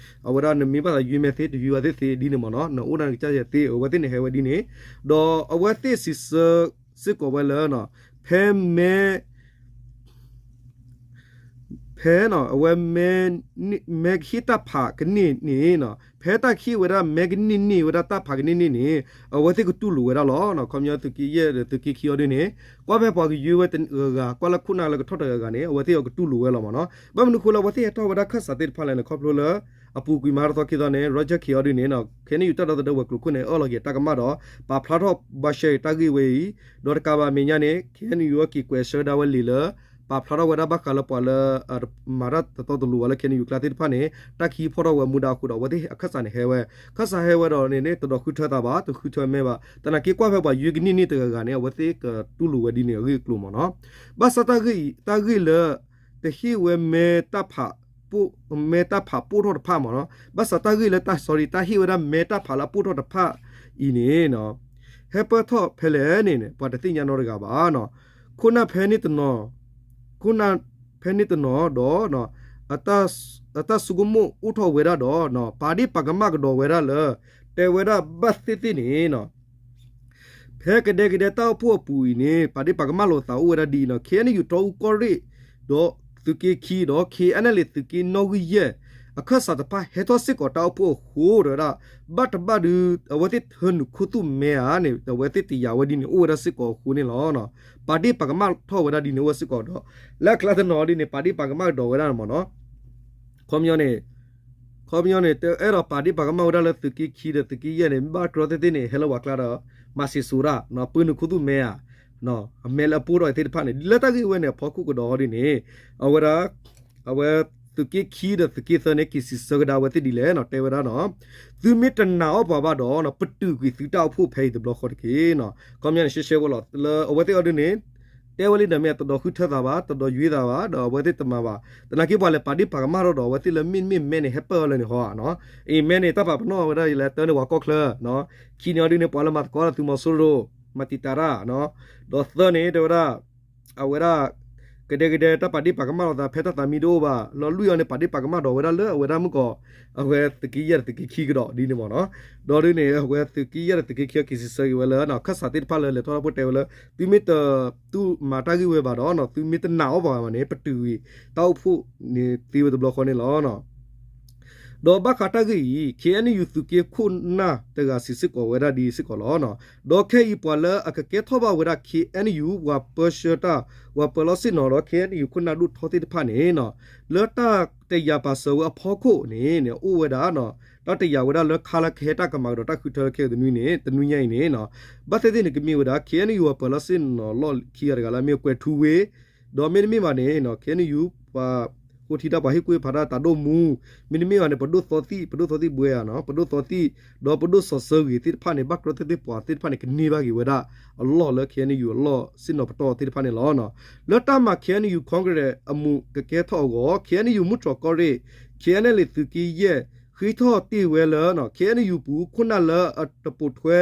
အဝဲဒၣ်နမ့ၢ်ဘၣ်သးယွံမဲသ့ တယွံဝဲသ့ၣ်သ့ဒ်န့ၣ်မ့ၢ်နီၤ, နအိၣ်ဒၣ်နကစၢ်ယဲသ့ အဝဲသ့ၣ်န့ၣ်ဟဲဝဲဒ်န့ၣ်, ဒီးအဝဲသ့ၣ်စံးဆၢစ့ၢ်ကီးဝဲလၢ ဖဲမဲ ဖဲအဝဲ မဲကဟ့ၣ်တၢ်ဖးကန့ၢ်န့ၣ်, ဖဲတၢ်ကဟ့ၣ်ဝဲဒၣ်မဲကန့ၢ်န့ၢ်ဝဲဒၣ်တၢ်ဖးကန့ၢ်န့ၣ်န့ၣ် အဝဲသ့ၣ်ကတူၢ်လိာ်ဝဲဒၣ်လီၤ. ခီပညီသုးက့ယဲၢ်ဒီးသုးက့ခံအီၤဒ်န့ၣ် ကွၢ်ဖဲပှၤကယွံဝဲတဂၤဂၤ ကွၢ်လၢခိၣ်နၢ်လၢကထီၣ်တဂၤဂၤန့ၣ် အဝဲသ့ၣ်အီၤကတူၢ်လိာ်ဝဲလီၤမ့ၢ်နီၤ. ဘၣ်မနုၤဃိလၢအဝဲသ့ၣ်ဟဲထီၣ်ဝဲဒၣ်ခၢၣ်စးသ့ၣ်တဖၣ်လဲၣ်န့ၣ် ခီဖျိလၢ အပူၤကွံာ်မးတသီခံသီန့ၣ် Roger Khin အီၤဒ်န့ၣ် ခ့ၣ်အဲၣ်ယူၣ်တၢ်ဒီသဒၢဝဲၤကျိၤခိၣ်န့ၣ် အၢၣ်လီၤက့ၤတၢ်ကမၣ်ဒီး ပာ်ဖျါထီၣ်ဘၣ်ရှဲအံၤတၢ်ဂ့ၢ်ဝဲအံၤ, ဒီးတကးဘၣ်မဲာ်ညါန့ၣ် ခ့ၣ်အဲၣ်ယူၣ်အက့ၤကွဲးဆၢကဒါဝဲလံာ်လၢ ပာ်ဖျါထီၣ်ဝဲဒၣ်ဘၣ်ဃးလၢပှၤလၢ မၤတၢ်တတီတလိၤဘၣ်လၢ ခ့ၣ်အဲၣ်ယူၣ်ကျါသ့ၣ်တဖၣ်န့ၣ် တၢ်ကဟံးဖီၣ်ထီၣ်ဝဲမူဒါအဃိဒီး အဝဲသ့ၣ်အခၢၣ်စးန့ၣ်ဟဲဝဲ, ခၢၣ်စးဟဲဝဲဒီးန့ၣ် တဒိးဃုထၢသးဘၣ်, တဃုထၢမဲဘၣ်. သနာ်က့ကွၢ်ဖဲပှၤယွံကန့ၢ်န့ၢ်တဂၤဂၤန့ၣ် အဝဲသ့ၣ်ကတူၢ်လိာ်ဝဲဒ်န့ၣ်အဂ့ၢ်အကျိၤမ့ၢ်နီၤ. ဘၣ်ဆၣ်တၢ်ဂ့ၢ်အံၤ တၢ်ဂ့ၢ်လၢ တဟ့ၣ်ဝဲ မဲတၢ်ဖးပိၢ်ထီၣ်တဖၣ်မ့ၢ်နီၤ, ဘၣ်ဆၣ်တၢ်ဂ့ၢ်လၢ sorry တၢ်ဟ့ၣ်ဝဲဒၣ်မဲတၢ်ဖးလၢအပိၢ်ထီၣ်တဖၣ်အံၤန့ၣ် ဟဲပၢၢ်ထီၣ်ဖဲလဲၣ်န့ၣ် ပှၤတသ့ၣ်ညါနီတဂၤဘၣ်. ခိၣ်နၢ်ဖဲန့ၣ်တနီၤ, ခိၣ်နၢ်ဖဲန့ၣ်တနီၤဒီး အတၢ်ဆိကမိၣ်အိၣ်ထီၣ်ဝဲဒၣ်ဒီး ပာ်ဒ့ၣ်ပာ်ကမၣ်ကဒီးဝဲဒၣ်လၢ တဲဝဲဒၣ်ဘၣ်သ့ၣ်သ့ၣ်န့ၣ် ဖဲကဒဲကဒဲတၢ်အိၣ်ဖှိၣ်အပူၤအံၤန့ၣ် ပာ်ဒ့ၣ်ပာ်ကမၣ်လိာ်သးအိၣ်ဝဲဒၣ်ဒ်အံၤနီၤ, ခ့ၣ်အဲၣ်ယူၣ်တီအူကီၢ်ရ့ၣ် ဒီးသုးက့ခံဒီး ခ့ၣ်အဲၣ်ယူၣ်သုးက့နီၣ်ဂံၢ်ယဲၢ် အခၢၣ်စးတဖၣ်ဟဲထီၣ်စ့ၢ်ကီးတၢ်အိၣ်ဖှိၣ်အဃိ တဲဝဲဒၣ် ဘၣ်တဘၣ်ဒုး အဝဲသ့ၣ်ထၢနုာ်ခူသူၣ်မဲဧါန့ၣ် အဝဲသ့ၣ်တယာ်ဝဲဒ်န့ၣ်အိၣ်ဝဲဒၣ်စ့ၢ်ကီးအဃိန့ၣ်လီၤ. ပာ်ဒ့ၣ်ပာ်ကမၣ်ထီၣ်ဝဲဒၣ်ဒ်န့ၣ်အိၣ်ဝဲစ့ၢ်ကီးဒီး လၢအကျါတနီၤဒ်န့ၣ် ပာ်ဒ့ၣ်ပာ်ကမၣ်ကဒီးဝဲဒၣ်မ့ၢ်နီၤ. ခီပညီန့ၣ် ခီပညီန့ၣ် တအဲၣ်ဒိးပာ်ဒ့ၣ်ပာ်ကမၣ်ဝဲဒၣ်လၢသုးက့ခံဒီးသုးက့ယဲၢ်န့ၣ် ဘၣ်တြီသ့ၣ်သ့ၣ်န့ၣ် ဟဲလၢပှၤကျါဒီး မၤစံးစိၤတၢ် ပၢနုာ်ခူသူၣ်မဲဧါ, အမဲလၢအပိၢ်ထီၣ်သ့ၣ်တဖၣ်န့ၣ် လၢတၢ်ဂ့ၢ်ဝဲန့ၣ် အဖီခိၣ်ကဒီးဒ်န့ၣ် အဝဲဒၣ် အဝဲသုးက့ခံဒီးသုးက့သၢန့ၣ် က့ၤစံးဆၢကဒါဝဲသ့ၣ်ဒ်လဲၣ်နီၤ တဲဝဲဒၣ်နီၤ, သုမ့ၢ်တနာ်အီၣ်ပှၤဘၣ်ဒီး ပတုာ်ကွံာ်သုတၢ်အိၣ်ဖှိၣ်ဖဲအံၤတဘျီဃီတက့ၢ်နီၤ. ခီပညီန့ၣ် ရှဲရှဲဝဲလီၤ လၢအဝဲသ့ၣ်အီၤဒ်န့ၣ် တဲဝဲလံဒီးမ့ၢ်တဒိးဃုထၢသးဘၣ် တဒိးယွံသးဘၣ် ဒီးအဝဲသ့ၣ်တမၤဘၣ်. သနာ်က့ပှၤလဲၤပာ်ဒ့ၣ်ပာ်ကမၣ်ထီၣ်ဒီး အဝဲသ့ၣ်လၢမ့တမ့ၢ်မဲန့ၣ် ဟဲပၢၢ်အီၤလၢန့ၣ်ဟီဧါနီၤ. အံၤမဲန့ၣ် တၢ်ပာ်ပနီၣ်ဝဲဒၣ်လဲၤတၢ်န့ၣ်ပှၤကီၢ်ချၢ ခံန့ၣ်အီၤဒ်န့ၣ် ပှၤလၢမၤသကိးဒီးသုးမီၤစိရိၤ မၤတံာ်တာ်တၢ် ဒီးသၢန့ၣ် တဲဝဲဒၣ် အဝဲဒၣ် ကဒဲကဒဲတၢ်ပာ်ဒ့ၣ်ပာ်ကမၣ်လိာ်သးဖဲတၢ်သးမံတအိၣ်ဘၣ် လီၤလွံၢ်အီၤန့ၣ် ပာ်ဒ့ၣ်ပာ်ကမၣ်ဒီးဝဲဒၣ်လၢအဝဲဒၣ်မုၢ်ကီး အဝဲသုးက့ယဲၢ်ဒီးသုးက့ခံကဒီးဒ်န့ၣ်မ့ၢ်နီၤ. ဒီးဒ်န့ၣ် အဝဲသုးက့ယဲၢ်ဒီးသုးက့ခံအက့ၤစံးဆၢက့ၤဝဲလၢ ခၢၣ်စးသ့ၣ်တဖၣ်လၢလဲၤထီၣ်တၢ်အိၣ်ဖှိၣ်တဲဝဲလၢ သုမ့ၢ်တ သုမၤတၢ်ဂ့ၢ်ဝဲဘၣ်ဒီး သုမ့ၢ်တနာ်အီၣ်ပှၤဘၣ်န့ၣ် ပတုာ်ကွံာ်တၢ်အိၣ်ဖှိၣ်န့ၣ်သ့ဝဲတဘျီဃီန့ၣ်လီၤ. ဒီးဘၣ်ဃးတၢ်ဂ့ၢ်အံၤ ခ့ၣ်အဲၣ်ယူၣ်သုးက့ခိၣ်နၢ်တဂၤစံးစ့ၢ်ကီးဝဲဒၣ်ဒ်စ့ၢ်ကီးလီၤ. ဒီးခဲအံၤပှၤလၢအကကဲထီၣ်ဘၣ်ဝဲဒၣ် ခ့ၣ်အဲၣ်ယူၣ် ပှၤပၢဆှၢတၢ် ပှၤပၢၤလီၢ်ဆ့ၣ်နီၤဒီး ခ့ၣ်အဲၣ်ယူၣ်ခိၣ်နၢ်ဒိၣ်ထီသ့ၣ်တဖၣ်န့ၣ် လၢတၢ်တယာ်ပာ်စၢၤဝဲအဖီခိၣ်န့ၣ် အိၣ်ဝဲဒၣ် တၢ်တယာ်ဝဲဒၣ်လၢခါလၢကဟဲတၢ်ကမၤကဒီးတၢ်ဃုထၢခဲအံၤတနွံန့ၣ် တနွံညါအံၤန့ၣ် ဘၣ်သ့ၣ်သ့ၣ်န့ၣ်ကမ့ၢ်ဝဲဒၣ် ခ့ၣ်အဲၣ်ယူၣ်အပၢၤလီၢ်ဆ့ၣ်နီၤလီၢ်ခံဂၤတဂၤလၢအမ့ၢ်ကွဲၤထူဝ့ ဒီးမ့တမ့ၢ်ဘၣ်န့ၣ် ခ့ၣ်အဲၣ်ယူၣ် ပှၤဃိထံတၢ်ပှၤဟ့ၣ်ကူၣ်ဖးတၢ်တၢ်ဒိၣ်မူ မ့တမ့ၢ်ဘၣ်န့ၣ် ပဒိၣ်သီသံၣ် ပဒိၣ်သီသံၣ်ဘှဲဧါ ပဒိၣ်သီသံၣ် ဒီးပဒိၣ်စီၤစၢဂ့ၤသ့ၣ်တဖၣ်န့ၣ် ဘၣ်ကြၢးသ့ၣ်သ့ၣ်ပှၤသ့ၣ်တဖၣ်န့ၣ် ကန့ၢ်ဘၣ်က့ၤဝဲဒၣ် အလီၢ်လၢခ့ၣ်အဲၣ်ယူၣ်အလီၢ်ဆ့ၣ်နီၤပတီၢ်သ့ၣ်တဖၣ်န့ၣ်လီၤ. လၢတၢ်မၤ ခ့ၣ်အဲၣ်ယူၣ် Congress အမူးကကဲထီၣ်အဂီၢ် ခ့ၣ်အဲၣ်ယူၣ်မုၢ်တြီၢ်ကီၢ်ရ့ၣ် ခ့ၣ်အဲၣ်ယူၣ်သုးက့ယဲၢ် ဃ့ထီၣ်တ့ၢ်ဝဲလၢ ခ့ၣ်အဲၣ်ယူၣ်ပူၤခိၣ်နၢ်လၢအတပိာ်ထွဲ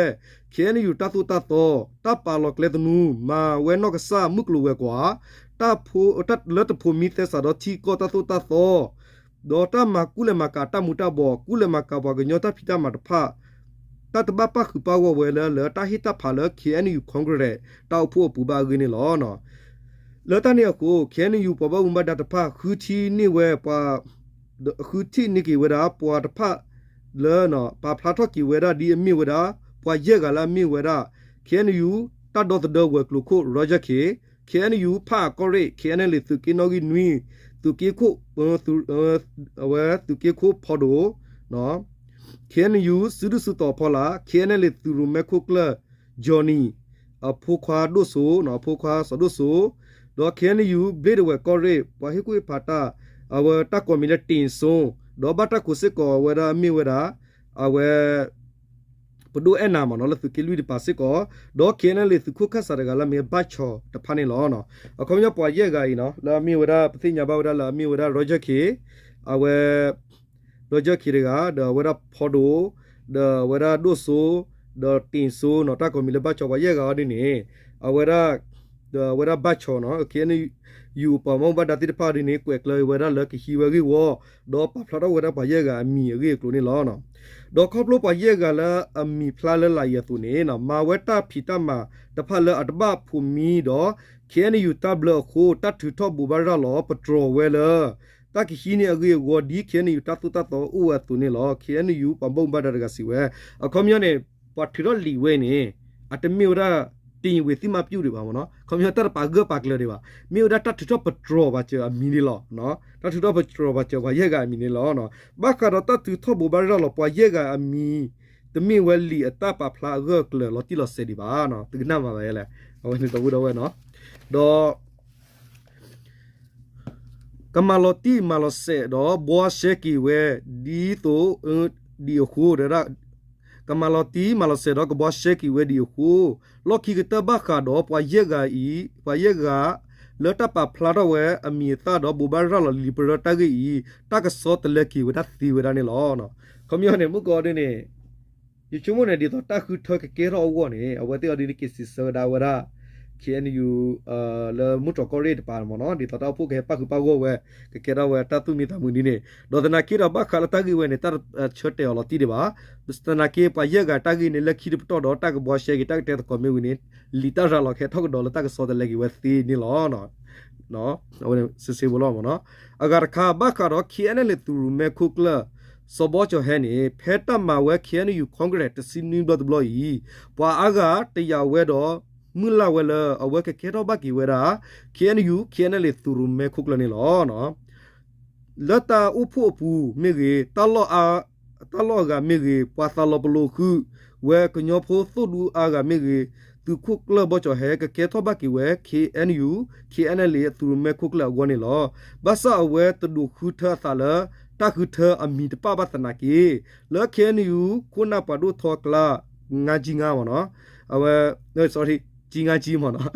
ခ့ၣ်အဲၣ်ယူၣ်တၢ်သိၣ်တၢ်သီ တၢ်ပာ်လီၤကျဲသနူ မၤဝဲနီၢ်ကစၢ်မုၢ်ကျိၤဝဲၤကွာ် လၢတဖိးမံသဲစးဒီးထံကီၢ်တၢ်သိၣ်တၢ်သီ ဒီးတၢ်မၤကူၣ်လဲၤမၤကၤတၢ်မူၤတၢ်ဘှီး ကူၣ်လဲၤမၤကၤပှၤကညီတၢ်ဖံးတၢ်မၤတဖၣ် တၢ်တဘၣ်ပၣ်ဃုာ်ပၣ်ဂီၢ်ဝဲလၢ လၢတၢ်ဟ့ၣ်တၢ်ဖးလၢ ခ့ၣ်အဲၣ်ယူၣ် Congress တၢ်အိၣ်ဖှိၣ်အပူၤဘၣ်အဂ့ၢ်န့ၣ်လီၤ. လၢတၢ်န့ၣ်အဃိ ခ့ၣ်အဲၣ်ယူၣ်ပှၤဘၣ်မူဘၣ်ဒါတဖၣ် ဃုထံၣ်န့ၢ်ဝဲပှၤ ဃုထံၣ်န့ၢ်က့ၤဝဲဒၣ်ပှၤတဖၣ်လၢ ပာ်ဖျါထီၣ်က့ၤဝဲဒၣ်ဒ်အမ့ၢ်ဝဲဒၣ် ပှၤယဲၢ်ဂၤလၢအမ့ၢ်ဝဲဒၣ် ခ့ၣ်အဲၣ်ယူၣ် တၢ်ဒီသဒၢဝဲၤကျိၤခိၣ် Roger Khin, ခ့ၣ်အဲၣ်ယူၣ် ဖၣ်အကီၢ်ရ့ၣ် ခ့ၣ်အဲၣ်ယူၣ် သုးက့နီၣ်ဂံၢ်နွံ သုးက့ခိၣ် အဝဲသုးက့ခိၣ်ဖီဒိၣ် ခ့ၣ်အဲၣ်ယူၣ် စုဒုၣ်စုတီၤဖီလာ် ခ့ၣ်အဲၣ်ယူၣ် သုးရိၣ်မဲခိၣ်ကျၢၢ် Johnny အဖိခွါဒိၣ်စိ, အဖိခွါစီၤဒိၣ်စိ, ဒီး ခ့ၣ်အဲၣ်ယူၣ် ဘျ့ဒဝဲၢ်ကီၢ်ရ့ၣ် ပှၤဟ့ၣ်ကူၣ်ဟ့ၣ်ဖးတၢ် အဝဲတၢ်ကိးမံၤလၢ တ့ၢ်စိ, ဒီးဘၣ်တၢ်ကိးစ့ၢ်ကီးအဝဲဒၣ်အမ့ၢ်ဝဲဒၣ် အဝဲ ပဒိၣ်အဲၣ်နၤမ့ၢ်နီၤ လၢသုးက့လွံၢ်တပၤစ့ၢ်ကီး, ဒီး ခ့ၣ်အဲၣ်ယူၣ် သုးခိၣ်ခၣ်စးတဂၤလၢအမ့ၢ်ဘၣ်ဆီၣ်တဖၣ်န့ၣ်လီၤ. အခီပညီပှၤယဲၢ်ဂၤအံၤနီၤ လၢအမ့ၢ်ဝဲဒၣ် ပသ့ၣ်ညါဘၣ်ဝဲဒၣ်လၢအမ့ၢ်ဝဲဒၣ် Roger Khin, အဝဲ Roger Khin တဂၤ ဒီးအဝဲဒၣ်ဖီဒိၣ်, ဒီးအဝဲဒၣ်ဒိၣ်စိ, ဒီးတ့ၢ်စိနီၤ တၢ်ကိးမံၤလၢဘၣ်ဆီၣ်ပှၤယဲၢ်ဂၤအီၤဒ်န့ၣ်, အဝဲဒၣ် ဒီးအဝဲဒၣ်ဘၣ်ဆီၣ်နီၤ ခ့ၣ်အဲၣ်ယူၣ် ပှၤဘၣ်မူဘၣ်ဒါသ့ၣ်တဖၣ်ဒ်န့ၣ် ကွဲးကျၢၤဝဲဒၣ်လၢကဟံးဝဲအဂ့ၢ်အဂီၢ်, ဒီးပာ်ဖျါထီၣ်ဝဲဒၣ်ပှၤယဲၢ်ဂၤအမံၤအဂ့ၢ်အကျိၤန့ၣ်လီၤ. ဒီးခီဖျိပှၤယဲၢ်ဂၤလၢအမံၤဖျါလၢလာ်အံၤအသိးန့ၣ် မၤဝဲတၢ်ဖံးတၢ်မၤတဖၣ်လၢအတဘၣ်ဖိးမံဒီး ခ့ၣ်အဲၣ်ယူၣ် တၢ်ဘျၢအဃိ တၢ်ထုးထီၣ်ဘိးဘၣ်ရၤလီၤပတြီၤဝဲလၢ တၢ်ကဟံးန့ၢ်အဂ့ၢ်အဂီၢ် ဒ်ခ့ၣ်အဲၣ်ယူၣ် တၢ်သိၣ်တၢ်သီအိၣ်ဝဲအသိးန့ၣ်လီၤ. ခ့ၣ်အဲၣ်ယူၣ် ပှၤဘၣ်မူဘၣ်ဒါတဂၤစံးဝဲ, အခီပညီန့ၣ် ပှၤထုးထီၣ်လံာ်ဝဲန့ၣ် အတမ့ၢ်ဝဲဒၣ် တ့ၢ်ဝ့ၤသံမးပျူၣ်ဒံးဘၣ်မ့ၢ်နီၤ, အခီပညီတၢ်တပာ်ဂၢၢ်ပာ်ကျၢၤဒံးဘၣ်, မ့ၢ်ဝဲဒၣ်တၢ်ထုးထီၣ်ပတြီၤပာ်စၢၤအမံၤန့ၣ်လီၤ. တၢ်ထုးထီၣ်ပတြီၤပာ်စၢၤပှၤယဲၢ်ဂၤအမံၤန့ၣ်လီၤ. ဘၣ်ဃးဒီးတၢ်ထုးထီၣ်ဘိးဘၣ်ရၤလီၤပှၤယဲၢ်ဂၤအမံၤ တမ့ၢ်ဝဲလံာ်အတၢ်ပာ်ဖျါအဂၢၢ်အကျၢၤလီၤတံၢ်လီၤဆဲးဒံးဘၣ်, သုကနၣ်မၤဘၣ်ယဲလဲၣ်, အဝဲန့ၣ်ဒီပုၢ်ဒီဝဲၢ်နီၤ, ဒီး ကမၤလီၤတံၢ်မၤလီၤဆဲးဒီးဘှီရှဲက့ၤဝဲ ဒ်သိး ဒ်အဃိ, ကမၤလီၤတံၢ်မၤလီၤဆဲးဒီးကဘှီရှဲက့ၤဝဲဒ်အဃိ, လီၢ်ခံကတၢၢ်ဘၣ်ဃးဒီးပှၤယဲၢ်ဂၤအံၤ, ပှၤယဲၢ်ဂၤ လၢတၢ်ပာ်ဖျါထီၣ်ဝဲအမံၤအသၣ်ဒီးဘိးဘၣ်ရၤလီၤလံာ်ပရၢတၢ်ဂ့ၢ်အံၤ တၢ်ကစီၣ်တလဲက့ၤဝဲဒၣ်သ့ဝဲဒၣ်န့ၣ်လီၤ. ခီပညီန့ၣ် မုၢ်ကီၢ်ဒ်န့ၣ် ယဆိကမိၣ်န့ၣ် ဒ်သိးတၢ်ဃုထၢကကဲထီၣ်အဂီၢ်န့ၣ် အဝဲသ့ၣ်အီၤဒ်န့ၣ်က့ၤစံးဆၢဝဲဒၣ်ဝဲဒၣ် ခ့ၣ်အဲၣ်ယူၣ် လၢမူတြီၢ်ကီၢ်ရ့ၣ်တပၤမ့ၢ်နီၤ, ဒ်သိးတၢ်အိၣ်ဖှိၣ်ကဟဲပၣ်ဃုာ်ပၣ်ဂီၢ်ဝဲ ကကဲထီၣ်ဝဲတၢ်သူၣ်မံသးမုာ်ဒ်န့ၣ်, ဒီးသနာ်က့ဒီးဘၣ်ဃးလၢတၢ်ဂ့ၢ်ဝဲန့ၣ် တၢ်ဆၢတဲာ်အီၤလီၤတံၢ်ဒံးဘၣ်, သနာ်က့ပှၤယဲၢ်ဂၤတၢ်ဂ့ၢ်န့ၣ် လၢခံတပတီၢ်ဒီးတၢ်ကဘှီရှဲက့ၤတၢ်ကတဲသကိးမ့ၢ်ဝံၤန့ၣ် လံာ်တၢ်ရၤလီၤကဟဲထီၣ်ကဒီးလၢတၢ်ကစီၣ်တလဲက့ၤဝဲသ့န့ၣ်လီၤ. အဝဲစ့စ့ဖိလီၤမ့ၢ်နီၤ, အဂၤတခါ ဘၣ်ဃးဒီး ခ့ၣ်အဲၣ်ယူၣ် သုးရိၣ်မဲခိၣ်ကျၢၢ် စီၤဘီကၠီၤဟဲန့ၣ် ဖဲတၢ်မၤဝဲ ခ့ၣ်အဲၣ်ယူၣ် Congress တဆံနွံဘျီတဘျီအံၤ ပှၤအါဂၤတယာ်ဝဲဒီး မုၢ်လၢ်ဝဲလၢအဝဲကကဲထီၣ်ဘၣ်က့ၤဝဲဒၣ် ခ့ၣ်အဲၣ်ယူၣ် ခ့ၣ်အဲၣ်ယူၣ် သုးရိၣ်မဲခိၣ်ကျၢၢ်န့ၣ်လီၤ. လၢတၢ်အိၣ်ဖှိၣ်အပူၤမ့ၢ်ဂ့ၤ, တၢ်လီၢ်အဂၤမ့ၢ်ဂ့ၤ, ပှၤသးလီၤပလိာ်ဃုာ်ဝဲကညီဖိသိၣ်ဒူအါဂၤမ့ၢ်ဂ့ၤ, သုးခိၣ်ကျၢၢ်ဘီကၠီၤဟဲ ကကဲထီၣ်ဘၣ်က့ၤဝဲ ခ့ၣ်အဲၣ်ယူၣ် ခ့ၣ်အဲၣ်ယူၣ် သုးရိၣ်မဲခိၣ်ကျၢၢ်အဂီၢ်န့ၣ်လီၤ. ဘၣ်ဆၣ်အဝဲတဒိးဃုထၢအသးလၢ တၢ်ဃုထၢအမံၤတပၣ်ဘၣ်သနာ်က့ လၢ ခ့ၣ်အဲၣ်ယူၣ် ခိၣ်နၢ်ပှၤဒိၣ်ထီကျါ ငါးကြီးငါးမ့ၢ်နီၤ, အဝဲ sorry ကြီးငါးကြီးမ့ၢ်နီၤ,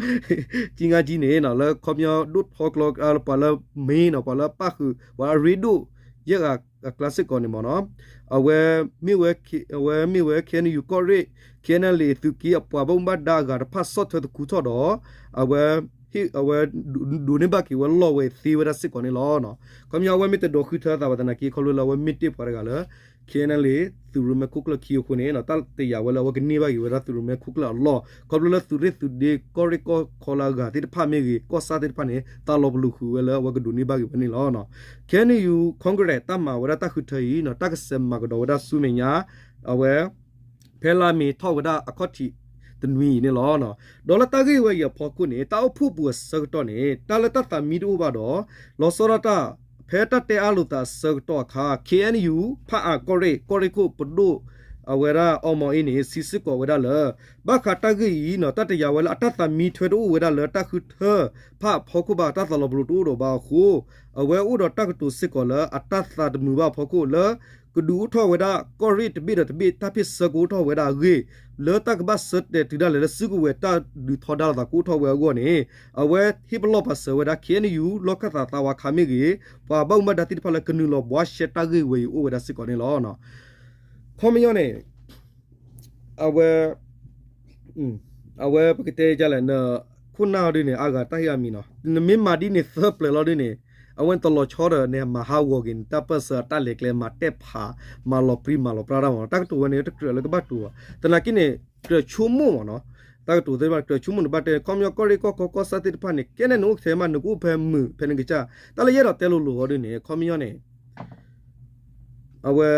ကြီးငါးကြီးန့ၣ် လၢခီပညီဒိၣ်ထီကျါ ပှၤလၢ main နီၤ, ပှၤလၢပၣ်ဃုာ် ပှၤလၢအရ့ဒိၣ် ယဲၢ်ဂၤအကျါစ့ၢ်ကီးန့ၣ်မ့ၢ်နီၤ, အဝဲမ့ၢ်ဝဲ အဝဲမ့ၢ်ဝဲ ခ့ၣ်အဲၣ်ယူၣ် ကီၢ်ရ့ၣ် ခ့ၣ်အဲၣ်ယူၣ် သုးက့အပှၤဘၣ်မူဘၣ်ဒါအဂၤတဖၣ်ဆီၣ်ထွဲသခူထီၣ်ဒီး အဝဲ အဝဲဒိးန့ၢ်ဘၣ်က့ၤဝဲလီၢ်ဝဲသ့ဝဲဒၣ်စ့ၢ်ကီးန့ၣ်လီၤ. ခီပညီအဝဲမ့ၢ်တဒိးဃုထၢအသးဘၣ်သနာ်က့ ခီဖျိလၢအဝဲမ့ၢ်တ့ၢ်ပှၤတဂၤလၢ ခ့ၣ်အဲၣ်ယူၣ် သုးရိၣ်မဲခိၣ်ကျၢၢ်ခံအဃိန့ၣ် တၢ်တယာ်ဝဲလၢအဝဲကန့ၢ်ဘၣ်က့ၤဝဲဒၣ်သုးရိၣ်မဲခိၣ်ကျၢၢ်အလီၢ် ခီဖျိလၢသုးရ့ၣ်သုးဒ့ကီၢ်ရ့ၣ်ကီၢ်ခီလၢအဂၤသ့ၣ်တဖၣ်မ့ၢ်ဂ့ၤ ကီၢ်ဆၣ်သ့ၣ်တဖၣ်န့ၣ် သးလီၤပလိာ်ဃုာ်ဝဲလၢအဝဲကဒိးန့ၢ်ဘၣ်က့ၤဝဲန့ၣ်လီၤ. ခ့ၣ်အဲၣ်ယူၣ် Congress တၢ်မၤဝဲဒၣ်တၢ်ဃုထၢအံၤ တၢ်ကစဲးမၤကဒီးဝဲဒၣ်ဆူမဲာ်ညါ အဝဲ ဖဲလါမ့ၤထီၣ်ဝဲဒၣ်အခီၣ်ထံးတနွံအံၤန့ၣ်လီၤ. ဒီးလၢတၢ်ဂ့ၢ်ဝဲအံၤအဖီခိၣ်န့ၣ် တၢ်အိၣ်ဖှိၣ်ပူၤအဆၢကတီၢ်န့ၣ် တၢ်လၢတၢ်သးမံတအိၣ်ဘၣ်ဒီး လီၤဆီဒၣ်တၢ် ဖဲတၢ်တဲအါလိာ်သးအဆၢကတီၢ်အခါ ခ့ၣ်အဲၣ်ယူၣ် ဖၣ်အၣ်ကီၢ်ရ့ၣ် ကီၢ်ရ့ၣ်ခိၣ်ပဒိၣ် အဝဲဒၣ်အီမီၤအ့န့ၣ် စံးစ့ၢ်ကီးဝဲဒၣ်လၢ ဘၣ်ဃးတၢ်ဂ့ၢ်အံၤ တၢ်တယာ်ဝဲလၢအတၢ်သးမံထွဲတအိၣ်ဝဲဒၣ်လၢတၢ်ဃုထၢဖၣ်အဖီခိၣ်ဘၣ် တၢ်သးလီၤပလိာ်တအိၣ်ဒီးဘၣ်အဃိ အဝဲအိၣ်ဒီးတၢ်ကတိၤစ့ၢ်ကီးလၢအတၢ်သးတမုာ်ဘၣ်အဖီခိၣ်လၢ ကဒုးအိၣ်ထီၣ်ဝဲဒၣ်ကီၢ်ရ့ၣ်တဘ့ၣ်ဒီးတဘ့ၣ် တၢ်ဖ့ၣ်ဆၢကအိၣ်ထီၣ်ဝဲဒၣ်အဂ့ၢ် လၢတၢ်ကဘၣ်ဆၢတဲာ်တုၤဒၣ်လဲာ်လၢစုကဝဲၤတၢ်ဒုးထီဒါလိာ်သးကအိၣ်ထီၣ်ဝဲအဂီၢ်န့ၣ် အဝဲဟ့ၣ်ပလီၢ်ပာ်စၢၤဝဲဒၣ် ခ့ၣ်အဲၣ်ယူၣ် လီၢ်ခၢၣ်သးသးဝးခးမ့ၢ်ဂ့ၤ ပှၤဘၣ်မူဘၣ်ဒါသ့ၣ်တဖၣ်လၢကနုာ်လီၤဘှါရှဲတၢ်ဂ့ၢ်ဝဲအံၤအိၣ်ဝဲဒၣ်စ့ၢ်ကီးန့ၣ်လီၤ. ခီပညီန့ၣ် အဝဲ အဝဲပကတဲဒ်လဲၣ် နခိၣ်နၢ်အီၤဒ်န့ၣ် အါဂၤတၢ်ဟ့ၣ်အမံၤနီၤ နမ့ၢ်မၤဒ်န့ၣ်သၢပျၢၤလီၤဒ်န့ၣ် အဝဲန့ၣ်တလီၤဆီဒီး နမၤဟးဂီၤက့ၤနတၢ်ပၢၢ်ဆၢအတၢ်လဲၤကျဲ မၤတဲာ်ဖး မၤလီၤပြံမၤလီၤပြါတၢ်မ့ၢ်နီၤ တၢ်ကတိၤဝဲန့ၣ် တကြၢးလၢကဘၣ်တိၤဘၣ် သနာ်က့န့ၣ် ကြၢးဆိကမိၣ်မ့ၢ်နီၤ တၢ်ကတိၤသ့ၣ်တဖၣ် ကြၢးဆိကမိၣ်နဘၣ်တဲ ခီပညီကီၢ်ရ့ၣ်ကီၢ်ခီကီၢ်ဆၣ်သ့ၣ်တဖၣ်န့ၣ် ကဲနဲၣ်နအိၣ်ထဲမး နကအိၣ်ဖဲမုာ်ဖဲနကစၢ် တၢ်လၢယအဲၣ်ဒိးတဲလိၤလိၤအီၤဒ်န့ၣ် ခီပညီန့ၣ် အဝဲ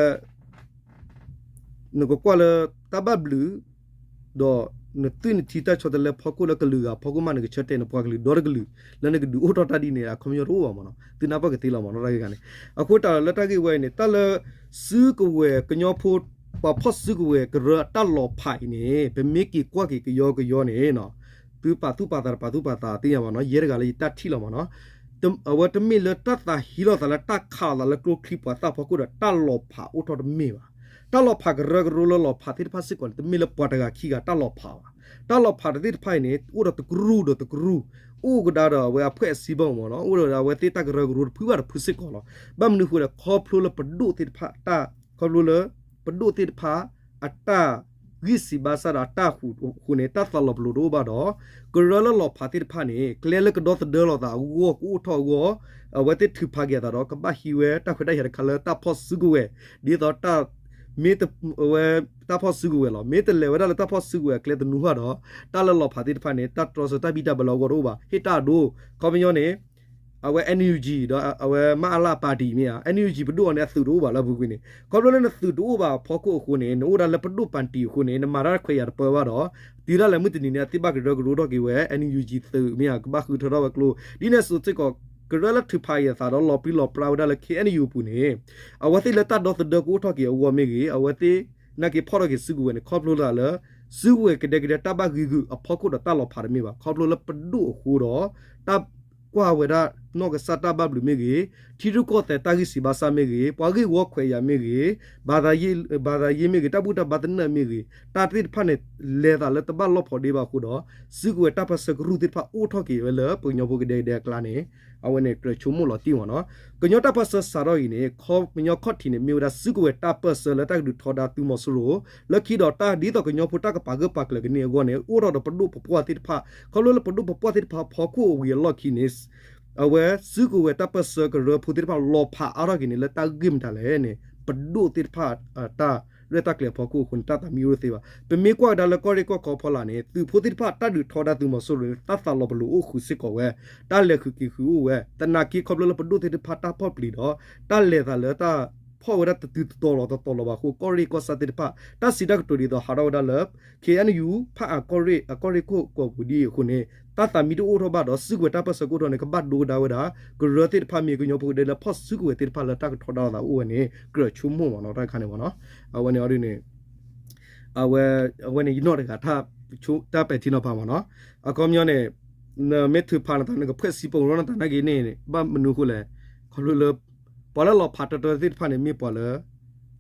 နကကွၢ်လၢတၢ်ဘၣ်ဘျုး ဒီးနသွံၣ်နထံတၢ်ဆီတလဲဖီခိၣ်လၢကလုာ်ဂၤဖီခိၣ်မး နကဆၢတဲာ်နပှၤကလုာ်ဒီတကလုာ် လၢနကဒုးအိၣ်ထီၣ်တၢ်ဒ်န့ၣ် အခီပညီတအိၣ်ဘၣ်မ့ၢ်နီၤ သုနၢ်ပၢၢ်ကသ့လီၤမ့ၢ်နီၤ တၢ်ဂ့ၢ်ခါန့ၣ် အဃိတၢ်လၢတၢ်ဂ့ၢ်ဝဲအံၤန့ၣ် တၢ်လၢစုကဝဲၤကညီဖိ ပှၤဖီၣ်စုကဝဲၤကရၢအတၢ်လီၤဖးအံၤန့ၣ် ပမ့ၢ်က့ၤကွၢ်က့ၤကယီကယီန့ၣ် သုပာ်သူၣ်ပာ်သးတပာ်သူၣ်ပာ်သးသ့ၣ်ညါဘၣ်နီၤ ယဲတဂၤလၢယတၢ်ထံၣ်လီၤမးနီၤ အဝဲတမ့ၢ်လၢတၢ်သးဟံးလိာ်သးလၢတၢ်ခးလိာ်သးလၢကျိချံမျိာ်သၣ်ဖီခိၣ်ဒီးတၢ်လီၤဖးအိၣ်ထီၣ်တမ့ၢ်ဘၣ်. တၢ်လီၤဖးကရၢကရိလၢလီၤဖးသ့ၣ်တဖၣ်စ့ၢ်ကီးန့ၣ် တမ့ၢ်လၢပှၤတဂၤခံဂၤတၢ်လီၤဖးဘၣ်. တၢ်လီၤဖးတသ့ၣ်တဖၣ်အံၤန့ၣ် အိၣ်ဒီးတကရူၢ်ဒီးတကရူၢ်, အိၣ်ကဒါဒီးအဝဲအဖှဲၣ်အစံဘၢၣ်မးနီၤ, အိၣ်ဒီးအဝဲသ့ၣ်တၢ်ကရၢကရိတဖုဘၣ်တဖုစ့ၢ်ကီးလီၤ. ဘၣ်မနုၤအဃိဒီး ခီဖျိလၢပဒိၣ်သ့ၣ်တဖၣ်တၢ်, ခီဖျိလၢ ပဒိၣ်သ့ၣ်တဖၣ် အတၢ်ဂံၢ်စံးဘါစၢ်ဒီးအတၢ်ဃူအဃိန့ၣ် တၢ်သးလီၤပလိာ်တအိၣ်ဘၣ်ဒီး ကရၢလၢလီၤဖးသ့ၣ်တဖၣ်န့ၣ် ကျဲလၢကဒီသဒၢလိာ်သးအဂီၢ်ကအိၣ်ထီၣ်အဂီၢ်, အဝဲသ့ၣ်ထုးဖးက့ၤအသးဒီး ကဘၣ်ဟံးဝဲတၢ်ခွဲးတၢ်ယာ်တခါလၢတၢ်ဖီၣ်စုကဝဲၤ, ဒ်သိးတၢ် မ့ၢ်တ, အဝဲ တၢ်ဖီၣ်စုကဝဲၤလီၤ. မ့ၢ်တလဲၤဝဲဒၣ်လၢတၢ်ဖီၣ်စုကဝဲၤအကျဲတနူၤဟီၣ်ဒီး တၢ်လၢလီၤဖးသ့ၣ်တဖၣ်န့ၣ် တၢ်တြီဆၢတၢ်ဘံၣ်တၢ်ဘၢလၢအဂီၢ်တအိၣ်ဘၣ်. ဟ့ၣ်တၢ်အဒိ ခီပညီန့ၣ် အဝဲ NUG ဒီးအဝဲမအလ party မ့ၢ်ဧါ, NUG ပဒိၣ်အီၤန့ၣ် အသုးတအိၣ်ဘၣ်လၢအပူၤကွံာ်န့ၣ်, ခီဖျိလၢနသုးတအိၣ်ဘၣ်အဖီခိၣ်အဃိန့ၣ် နအိၣ်ဒၣ်လၢပဒိၣ် party အဃိန့ၣ် နမၤတၢ်ခွဲးယာ်တပၢဘၣ်ဒီး တုၤဒၣ်လဲာ်မုၢ်တနံၤန့ၣ် အသ့ၣ်ဘၣ်ကရၢကရိထီၣ်က့ၤဝဲ NUG သုးမ့ၢ်ဧါ, ကဘၣ်ဃုထၢထီၣ်ဝဲကျိ, ဒ်န့ၣ်အသိးစ့ၢ်ကီး ကရၢလၢထုးဖးက့ၤအသးဒီးလီၤပြံလီၤပြါဝဲဒၣ်လၢ KNU အပူၤန့ၣ် အဝဲသ့ၣ်လၢတၢ်ဒီသဒၢကအိၣ်ထီၣ်က့ၤအဂီၢ်မ့ၢ်ဂ့ၤ, အဝဲသ့ၣ်နာ်က့ၤဖီၣ်ထီၣ်က့ၤစုကဝဲၤန့ၣ် ခီဖျိလၢ စုကဝဲၤကဒဲကဒဲတၢ်ဘၣ်ဂ့ၤဂုာ်အဖီခိၣ်ဒီးတၢ်လီၤဖးတမ့ၢ်ဘၣ်. ခီဖျိလၢပဒိၣ်အဃိဒီး တၢ်ကွၢ်ဝဲဒၣ်နီၢ်ကစၢ်တၢ်ဘၣ်ဘျုးမ့ၢ်ဂ့ၤ, ထံရူၢ်ကီၢ်သဲးတၢ်ဂံၢ်စံးဘါစၢ်မ့ၢ်ဂ့ၤ, ပှၤဂ့ၢ်ဝီခွဲးယာ်မ့ၢ်ဂ့ၤ, ဘၤသးယ့မ့ၢ်ဂ့ၤ, တၢ်ဘူၣ်တၢ်ဘါသနၢၣ်မ့ၢ်ဂ့ၤ, တၢ်သ့ၣ်တဖၣ်န့ၣ် လဲၤသးလၢတဘၣ်လီၢ်ဖိးဒ့ဘၣ်အဃိဒီး စုကဝဲၤတၢ်ပၢၢ်ဆၢကရူၢ်သ့ၣ်တဖၣ်အိၣ်ထီၣ်က့ၤဝဲလၢပကညီဖိကဒဲကဒဲအကျါန့ၣ် အဝဲန့ၣ် ကြၢးဆိကမိၣ်လီၤတံၢ်မးနီၤ. ကညီတၢ်ပၢၢ်ဆၢစးထီၣ်အံၤန့ၣ် ခီပညီခီၣ်ထံးန့ၣ် မ့ၢ်ဝဲဒၣ်စုကဝဲၤတၢ်ပၢၢ်ဆၢလၢတၢ်ကဒုးထီဒါသုးမီၤစိရိၤ, လၢခံဒီးတၢ်ဒ်သိးကညီဖိတၢ်ကပာ်ဂၢၢ်ပာ်ကျၢၤကန့ၢ်အဂီၢ်န့ၣ် အိၣ်ထီၣ်ဒီးပဒိၣ်ပပှၢ်သ့ၣ်တဖၣ်, ခီဖျိလၢပဒိၣ်ပပှၢ်သ့ၣ်တဖၣ်ဖီခိၣ်အဝံၤအလီၢ်ခံန့ၣ် အဝဲစုကဝဲၤတၢ်ပၢၢ်ဆၢကရၢဖိသ့ၣ်တဖၣ်လီၤဖးအါထီၣ်က့ၤန့ၣ် လၢတၢ်ဂ့ၢ်မတၤလဲၣ်န့ၣ် ပဒိၣ်သ့ၣ်တဖၣ်အတၢ်ရဲၣ်တၢ်ကျဲၤအဖီခိၣ်အဃိန့ၣ် တၢ်သးမံအိၣ်တသ့ဘၣ်. ပမ့ၢ်ကွၢ်ကဒါလၢကီၢ်ရ့ၣ်ကီၢ်ခီဖီလာ်န့ၣ် သုးဖိသ့ၣ်တဖၣ်တၢ်ဒုးထီဒါသုးမီၤစိရိၤန့ၣ် တၢ်သးလီၤပလိာ်အိၣ်ဃုာ်စ့ၢ်ကီးဝဲ, တၢ်လဲၤဃုာ်က့ၤဃုာ်အိၣ်ဝဲ, သနာ်က့ခီဖျိလၢပဒိၣ်သ့ၣ်တဖၣ်တၢ်ဖီၣ်ပျံၤဒီး တၢ်လဲၤသးလၢတၢ်ဖီၣ်ဝဲဒၣ်တတုၤတတီၤလီၤတတီၤလီၤဘၣ်အဃိ ကီၢ်ရ့ၣ်ကီၢ်ဆၣ်သ့ၣ်တဖၣ် တၢ်စံးတၢ်ကတိၤဒ်သိးဟးထီၣ်ဝဲဒၣ်လၢ KNU ဖၣ်အကီၢ်ရ့ၣ် အကီၢ်ရ့ၣ်ကီၢ်ကိးပူၤဒ်အံၤအဃိန့ၣ် တၢ်သးမံတအိၣ်ထီၣ်ဘၣ်ဒီး စုကဝဲၤတၢ်ပၢၢ်ဆၢကအိၣ်ထီၣ်န့ၣ် ကဘၣ်ဒိကဒါဝဲဒၣ် ကရၢသ့ၣ်တဖၣ်မ့ၢ်ကညီဖိကဒဲလၢဖီၣ်စုကဝဲၤသ့ၣ်တဖၣ်လၢတၢ်ကထီဒါလိာ်သးအိၣ်ဝဲန့ၣ် ကြၢးဆိကမိၣ်မးနီၤ တၢ်တခါန့ၣ်မးနီၤ. အဝဲန့ၣ်အီၤဒ်န့ၣ် အဝဲ အဝဲန့ၣ်ယနီၢ်တဂၤ တၢ်ပဲာ်ထံနီၤဖးမးနီၤ. အခီပညီန့ၣ် နမ့ၢ်ထုးဖးနသး နကဖှဲးစံးပူၤရီနသးနာ်က့န့ၣ် ဘၣ်မနုၤအဃိလဲၣ်, ခီဖျိလၢ ပှၤလၢလီၤဖးတၢတၢသ့ၣ်တဖၣ်န့ၣ် မ့ၢ်ပှၤလၢ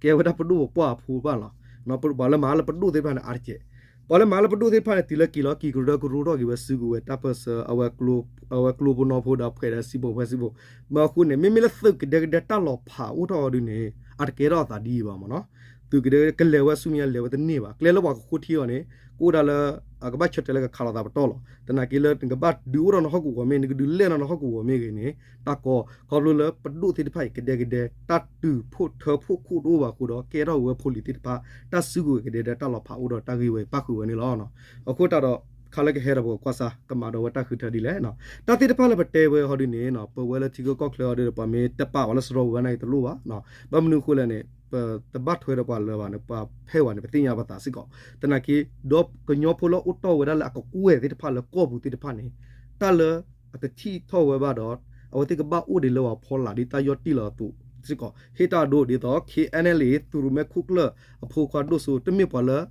ကဲဝဲဒၣ်ပဒိၣ်ပပှၢ်အဖိဘၣ်လီၤ. ပှၤလၢမၤလၢပဒိၣ်သ့ၣ်တဖၣ်န့ၣ် အါတက့ၢ် ပှၤလၢမၤလၢပဒိၣ်သ့ၣ်တဖၣ်န့ၣ် တုၤလၢက့ၤလီၤက့ၤကရၢကရိထီၣ်က့ၤဝဲစုကဝဲၤတၢ်ပၢၢ်ဆၢ အဝဲကျိဖိနီၢ်ဖိဒီးဖှဲးဒီးစံးပူၤဖှဲးစံးပူၤ မ့ၢ်အဃိန့ၣ် မ့မ့ၢ်လၢသုးကဒဲကဒဲတၢ်လီၤဖးအိၣ်ထီၣ်အီၤဒ်န့ၣ် အတကဲထီၣ်အသးဒ်အံၤဘၣ်မးနီၤ. သုးကဒဲကလဲၤဝဲဆူမဲာ်ညါလဲၤဝဲတန့ၢ်ဘၣ်. ကျဲလၢပှၤကဃိထံအီၤန့ၣ် ကအိၣ်ဒၣ်လၢ အကဘၣ်ဆၢတဲာ်လၢကခးလိာ်သးပတီၢ်လီၤ. သနာ်က့လၢနကဘၣ်ဒုးအိၣ်ထီၣ်နဟီၣ်ကဝီၤမ့ၢ် နကဒုးလဲၢ်ထီၣ်နဟီၣ်ကဝီၤမ့ၢ်ဂ့ၤန့ၣ် တၢ်ကီ ခီဖျိလၢပဒိၣ်သ့ၣ်တဖၣ်အံၤ ကဒဲကဒဲ တၢ်တုၤဖှိၣ်ထၢဖှိၣ်ခိၣ်တအိၣ်ဘၣ်အဃိဒီး ကဲထီၣ်ဝဲဖိလံၤသ့ၣ်တဖၣ် တၢ်စုကဝဲၤကဒဲကဒဲတၢ်လီၤဖးအိၣ်ဒီးတၢ်ဂ့ၢ်ဝဲပၣ်ဃုာ်ဝဲန့ၣ်လီၤ. အဃိသတးဒီး ခါလၢကဟဲဒီးပကကွၢ်စၢ် ကမၤဒီးဝဲတၢ်ဃုထၢဒ်လဲၣ်. တၢ်သ့ၣ်တဖၣ်လၢပတဲဝဲဟီဒ်န့ၣ် ပဝဲလၢထံဂုၤကီၢ်ချၢဟီဒ်ဒီး ပှၤမ့ၢ်တပာ်ဝဲလၢစရီပူၤဝဲနာ်က့တလိၣ်ဘၣ်. ဘၣ်မနုၤအဃိလဲၣ်န့ၣ် ပတဘၣ်ထွဲဒီးပှၤလၢၤဘၣ်န့ၣ် ပှၤဖဲဝဲန့ၣ် ပသ့ၣ်ညါပသးစ့ၢ်ကီး. သနာ်က့ ဒီးကညီဖိလၢအိၣ်တီၢ်ဝဲဒၣ်လၢအကကွဲၢ်သ့ၣ်တဖၣ်လၢကီၢ်ပူၤသ့ၣ်တဖၣ်န့ၣ် တၢ်လၢအတထံၣ်ထီၣ်ဝဲဘၣ်ဒီး အဝဲသ့ၣ်ကဘၣ်အိၣ်ဒံးလၢပှၤဖီလာ်ဒ်တၢ်ယီၢ်တံၢ်လီၤအသိးစ့ၢ်ကီး ဟ့ၣ်တၢ်အဒိဒ်သိး KNLA သုးရိၣ်မဲခိၣ်ကျၢၢ်အဖိခွါဒိၣ်စိ တမ့ၢ်ပှၤလၢ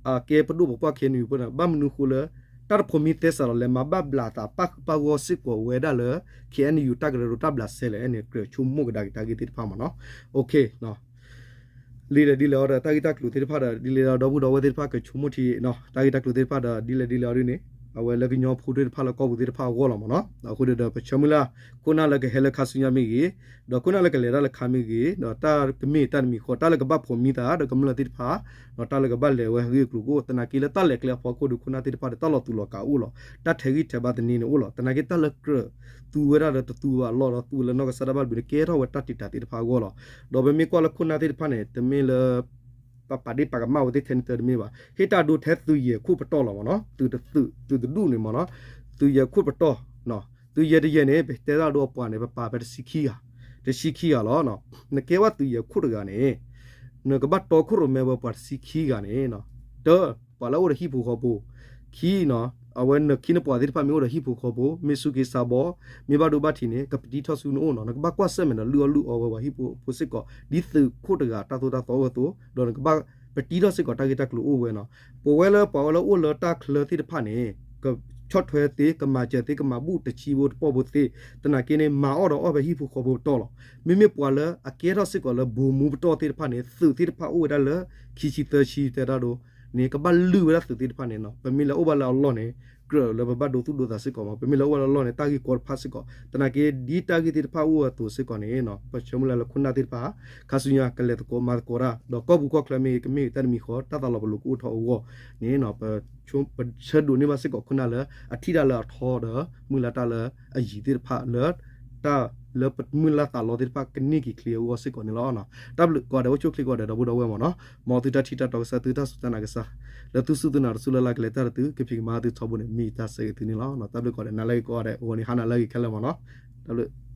အကဲပဒိၣ်ပပှၢ် KNU ဖိန့ၣ် ဘၣ်မနုၤဃိလၢ တၢ်တဖိးမံသဲစးလီၤလဲၤမၤဘၣ်ဘျးသးပၣ်ဃုာ်ပၣ်ဂီၢ်စ့ၢ်ကီးဝဲဒၣ်လၢ KNU တၢ်ကရၢကရိတၢ်ဘျးစဲလဲၣ်န့ၣ် ကြၢးဆိကမိၣ်ကဒါက့ၤတၢ်ဂ့ၢ်သ့ၣ်တဖၣ်မးနီၤ. ဒ်လဲၣ်ဒ်လဲၣ်အီၤဒီးတၢ်ဂ့ၢ်တၢ်ကျိၤသ့ၣ်တဖၣ်ဒီး ဒ်လဲၣ်ဒီးဒီပုၢ်ဒီဝဲၢ်သ့ၣ်တဖၣ်ကဆိကမိၣ်ထံ တၢ်ဂ့ၢ်တၢ်ကျိၤသ့ၣ်တဖၣ်ဒီး ဒ်လဲၣ်ဒ်လဲၣ်အီၤဒ်န့ၣ် အဝဲလၢကညီဖိသ့ၣ်တဖၣ်လၢကီၢ်ပူၤသ့ၣ်တဖၣ်အဂီၢ်လီၤမးနီၤ. အဃိဒီးပဆၢမုၢ်လၢ် ခိၣ်နၢ်လၢကဟဲလၢခါဆူညါမ့ၢ်ဂ့ၤ, ဒီးခိၣ်နၢ်လၢကလဲၤတၢ်လၢခါမ့ၢ်ဂ့ၤ, ဒီးတၢ်ကမ့ၢ်တၢ်တမံၤဃီ တၢ်လၢကဘၣ်ဖိးမံသးဒီးကမျၢၢ်သ့ၣ်တဖၣ် ဒီးတၢ်လၢကဘၣ်လဲၤဝဲဂ့ၢ်ကျိၤကအိၣ် သနာ်က့လၢတၢ်လဲၤကျဲအဖီခိၣ်ဒီး ခိၣ်နၢ်သ့ၣ်တဖၣ်ဒီးတၢ်လီၤတူာ်လီၤကာ်အိၣ်လီၤ. တၢ်ထဲးဂံၢ်ထဲးဘါသန့န့ၣ်အိၣ်လီၤ. သနာ်က့တၢ်လၢကြၢးသူဝဲဒၣ်ဒီးတသူဘၣ်လီၢ်ဒီးသူဝဲလၢနီၢ်ကစၢ်တၢ်ဘၣ်ဘျုးန့ၣ် ကဲထီၣ်ဝဲတၢ်တံာ်တာ်သ့ၣ်တဖၣ်အဂီၢ်လီၤ. ဒီးပမ့ၢ်ကွၢ်လၢခိၣ်နၢ်သ့ၣ်တဖၣ်န့ၣ် တမ့ၢ်လၢ ပပာ်ဒ့ၣ်ပာ်ကမၣ်ဝဲသ့ၣ်ထဲန့ၣ်တမ့ၢ်ဘၣ်. ဟ့ၣ်တၢ်ဒိထဲသုးယဲၢ်ခိၣ်ပတီၢ်လီၤမးနီၤ. သုးတဒူၣ်န့ၣ်မးနီၤ. သုးယဲၢ်ခိၣ်ပတီၢ်, သုးယဲၢ်တယဲၢ်န့ၣ် ပတဲတၢ်ဒိအပှၤန့ၣ် ပပာ်ဖဲတဆံခံဂၤ, တဆံခံဂၤလီၤ. နကဲဝဲသုးယဲၢ်ခိၣ်တဂၤန့ၣ် နကဘၣ်တီခိၣ်ရိၣ်မဲဝဲပှၤတဆံခံဂၤန့ၣ်, တၢ ပှၤလၢအိၣ်ဒီးဟံၣ်ဖိဃီဖိ, ခံနီၤ, အဝဲနခံနပှၤသ့ၣ်တဖၣ်မ့ၢ်အိၣ်ဒီးဟံၣ်ဖိဃီဖိ မ့ၢ်စူၢ်က့ၤစးဘီ, မ့ၢ်ဘၣ်ဒိဘၣ်ထံးန့ၣ် ကပတံထီၣ်ဆူနအိၣ်နီၤ. နကဘၣ်ကွၢ်ဆၢၣ်မဲာ်ဒီးလုၢ်အီၣ်လုၢ်အီဝဲပှၤဟံၣ်ဖိဃီဖိစ့ၢ်ကီး ဒ်သုးခိၣ်တဂၤတၢ်သိၣ်တၢ်သီအိၣ်အသိး, ဒီးနကဘၣ် ပတံထီၣ်စ့ၢ်ကီးတၢ်ဂ့ၢ်တၢ်ကျိၤအိၣ်ဝဲနီၤ. ပဝဲလၢပှၤဝဲလၢအိၣ်လၢတၢ်ချၢသ့ၣ်တဖၣ်န့ၣ် ကဆီၣ်ထွဲသ့ ကမၤစၢၤသ့ ကမၤဘူၣ်တဆံဖိတပီၢ်ဖိသ့, သနာ်က့န့ၣ် မၤအီၣ်ဒီးအီၣ်ဖဲဟံၣ်ဖိဃီဖိပတီၢ်လီၤ. မ့မ့ၢ်ပှၤလၢအကဲထီၣ်စ့ၢ်ကီးလၢဘိမူပတီၢ်သ့ၣ်တဖၣ်န့ၣ် သုးသ့ၣ်တဖၣ်အိၣ်ဝဲဒၣ်လၢ ခံဆံသၢဆံတဲတၢ်ဒိန့ၣ် ကဘၣ်လုၢ်ဝဲဒၣ်သုးသ့ၣ်တဖၣ်န့ၣ်နီၤ. ပမ့ၢ်လဲၤအိၣ်ဘၣ်လၢအလီၢ်န့ၣ် ကြၢးလၢပဘၣ်ဒိသူၣ်ဒိသးစ့ၢ်ကီးမး. ပမ့ၢ်လဲၤအိၣ်ဘၣ်လၢအလီၢ်န့ၣ် တၢ်ဂ့ၢ်ကီတဖၣ်စ့ၢ်ကီး သနာ်က့ ဒ်တၢ်ဂ့ၢ်သ့ၣ်တဖၣ်အိၣ်အသိးစ့ၢ်ကီးန့ၣ် ပဆၢမုၢ်လၢ်လၢခိၣ်နၢ်သ့ၣ်တဖၣ် ခါဆူညါကလဲၤသကိးမၤသကိးတၢ် ဒီးကီၢ်ပူၤကီၢ်ချၢမ့ၢ်ဂ့ၤ ကမ့ၢ်ဂ့ၤ တၢ်တမံၤဃီ တၢ်သးလီၤပလိာ်ကအိၣ်ထီၣ်အဂီၢ်န့ၣ် ပဆၢဒိးန့ၢ်ဘၣ်စ့ၢ်ကီးခိၣ်နၢ်လၢအထံၣ်တၢ်လၢအထီဒီး မုၢ်လၢ်တၢ်လၢအယံၤသ့ၣ်တဖၣ်လၢ တၢ်လၢပမုၢ်လၢ်သးလီသ့ၣ်တဖၣ်ကန့ၢ်က့ၤချ့အဂီၢ်စ့ၢ်ကီးန့ၣ်လီၤ. တၢ်ဘျုးကိးဂၤဒဲး အိၣ်ဆူၣ်ချ့ကိးဂၤဒဲး ဒီပုၢ်ဒီဝဲၢ်မးနီၤ. မ်သုတၢ်ထံၣ်တၢ်တီကစၢ် သုတၢ်စူၢ်တၢ်နာ်ကစၢ် လၢသုစူၢ်သုနာ်တစူၢ်လၢ်လၢ်ကလဲၤတၢ်တသု ကဖံးကမၤသုထီဘိန့ၣ် မ့ၢ်တၢ်ဆၢဂ့ၤသုန့ၣ်လီၤ. တၢ်ဘျုးကိးဂၤဒဲး နၤလၢအဂ့ၤကိးဂၤဒဲး အဂီၢ်န့ၣ် ဟါနၤလၢအဂ့ၤခဲလၢာ်မးနီၤ. တၢ်ဘျုး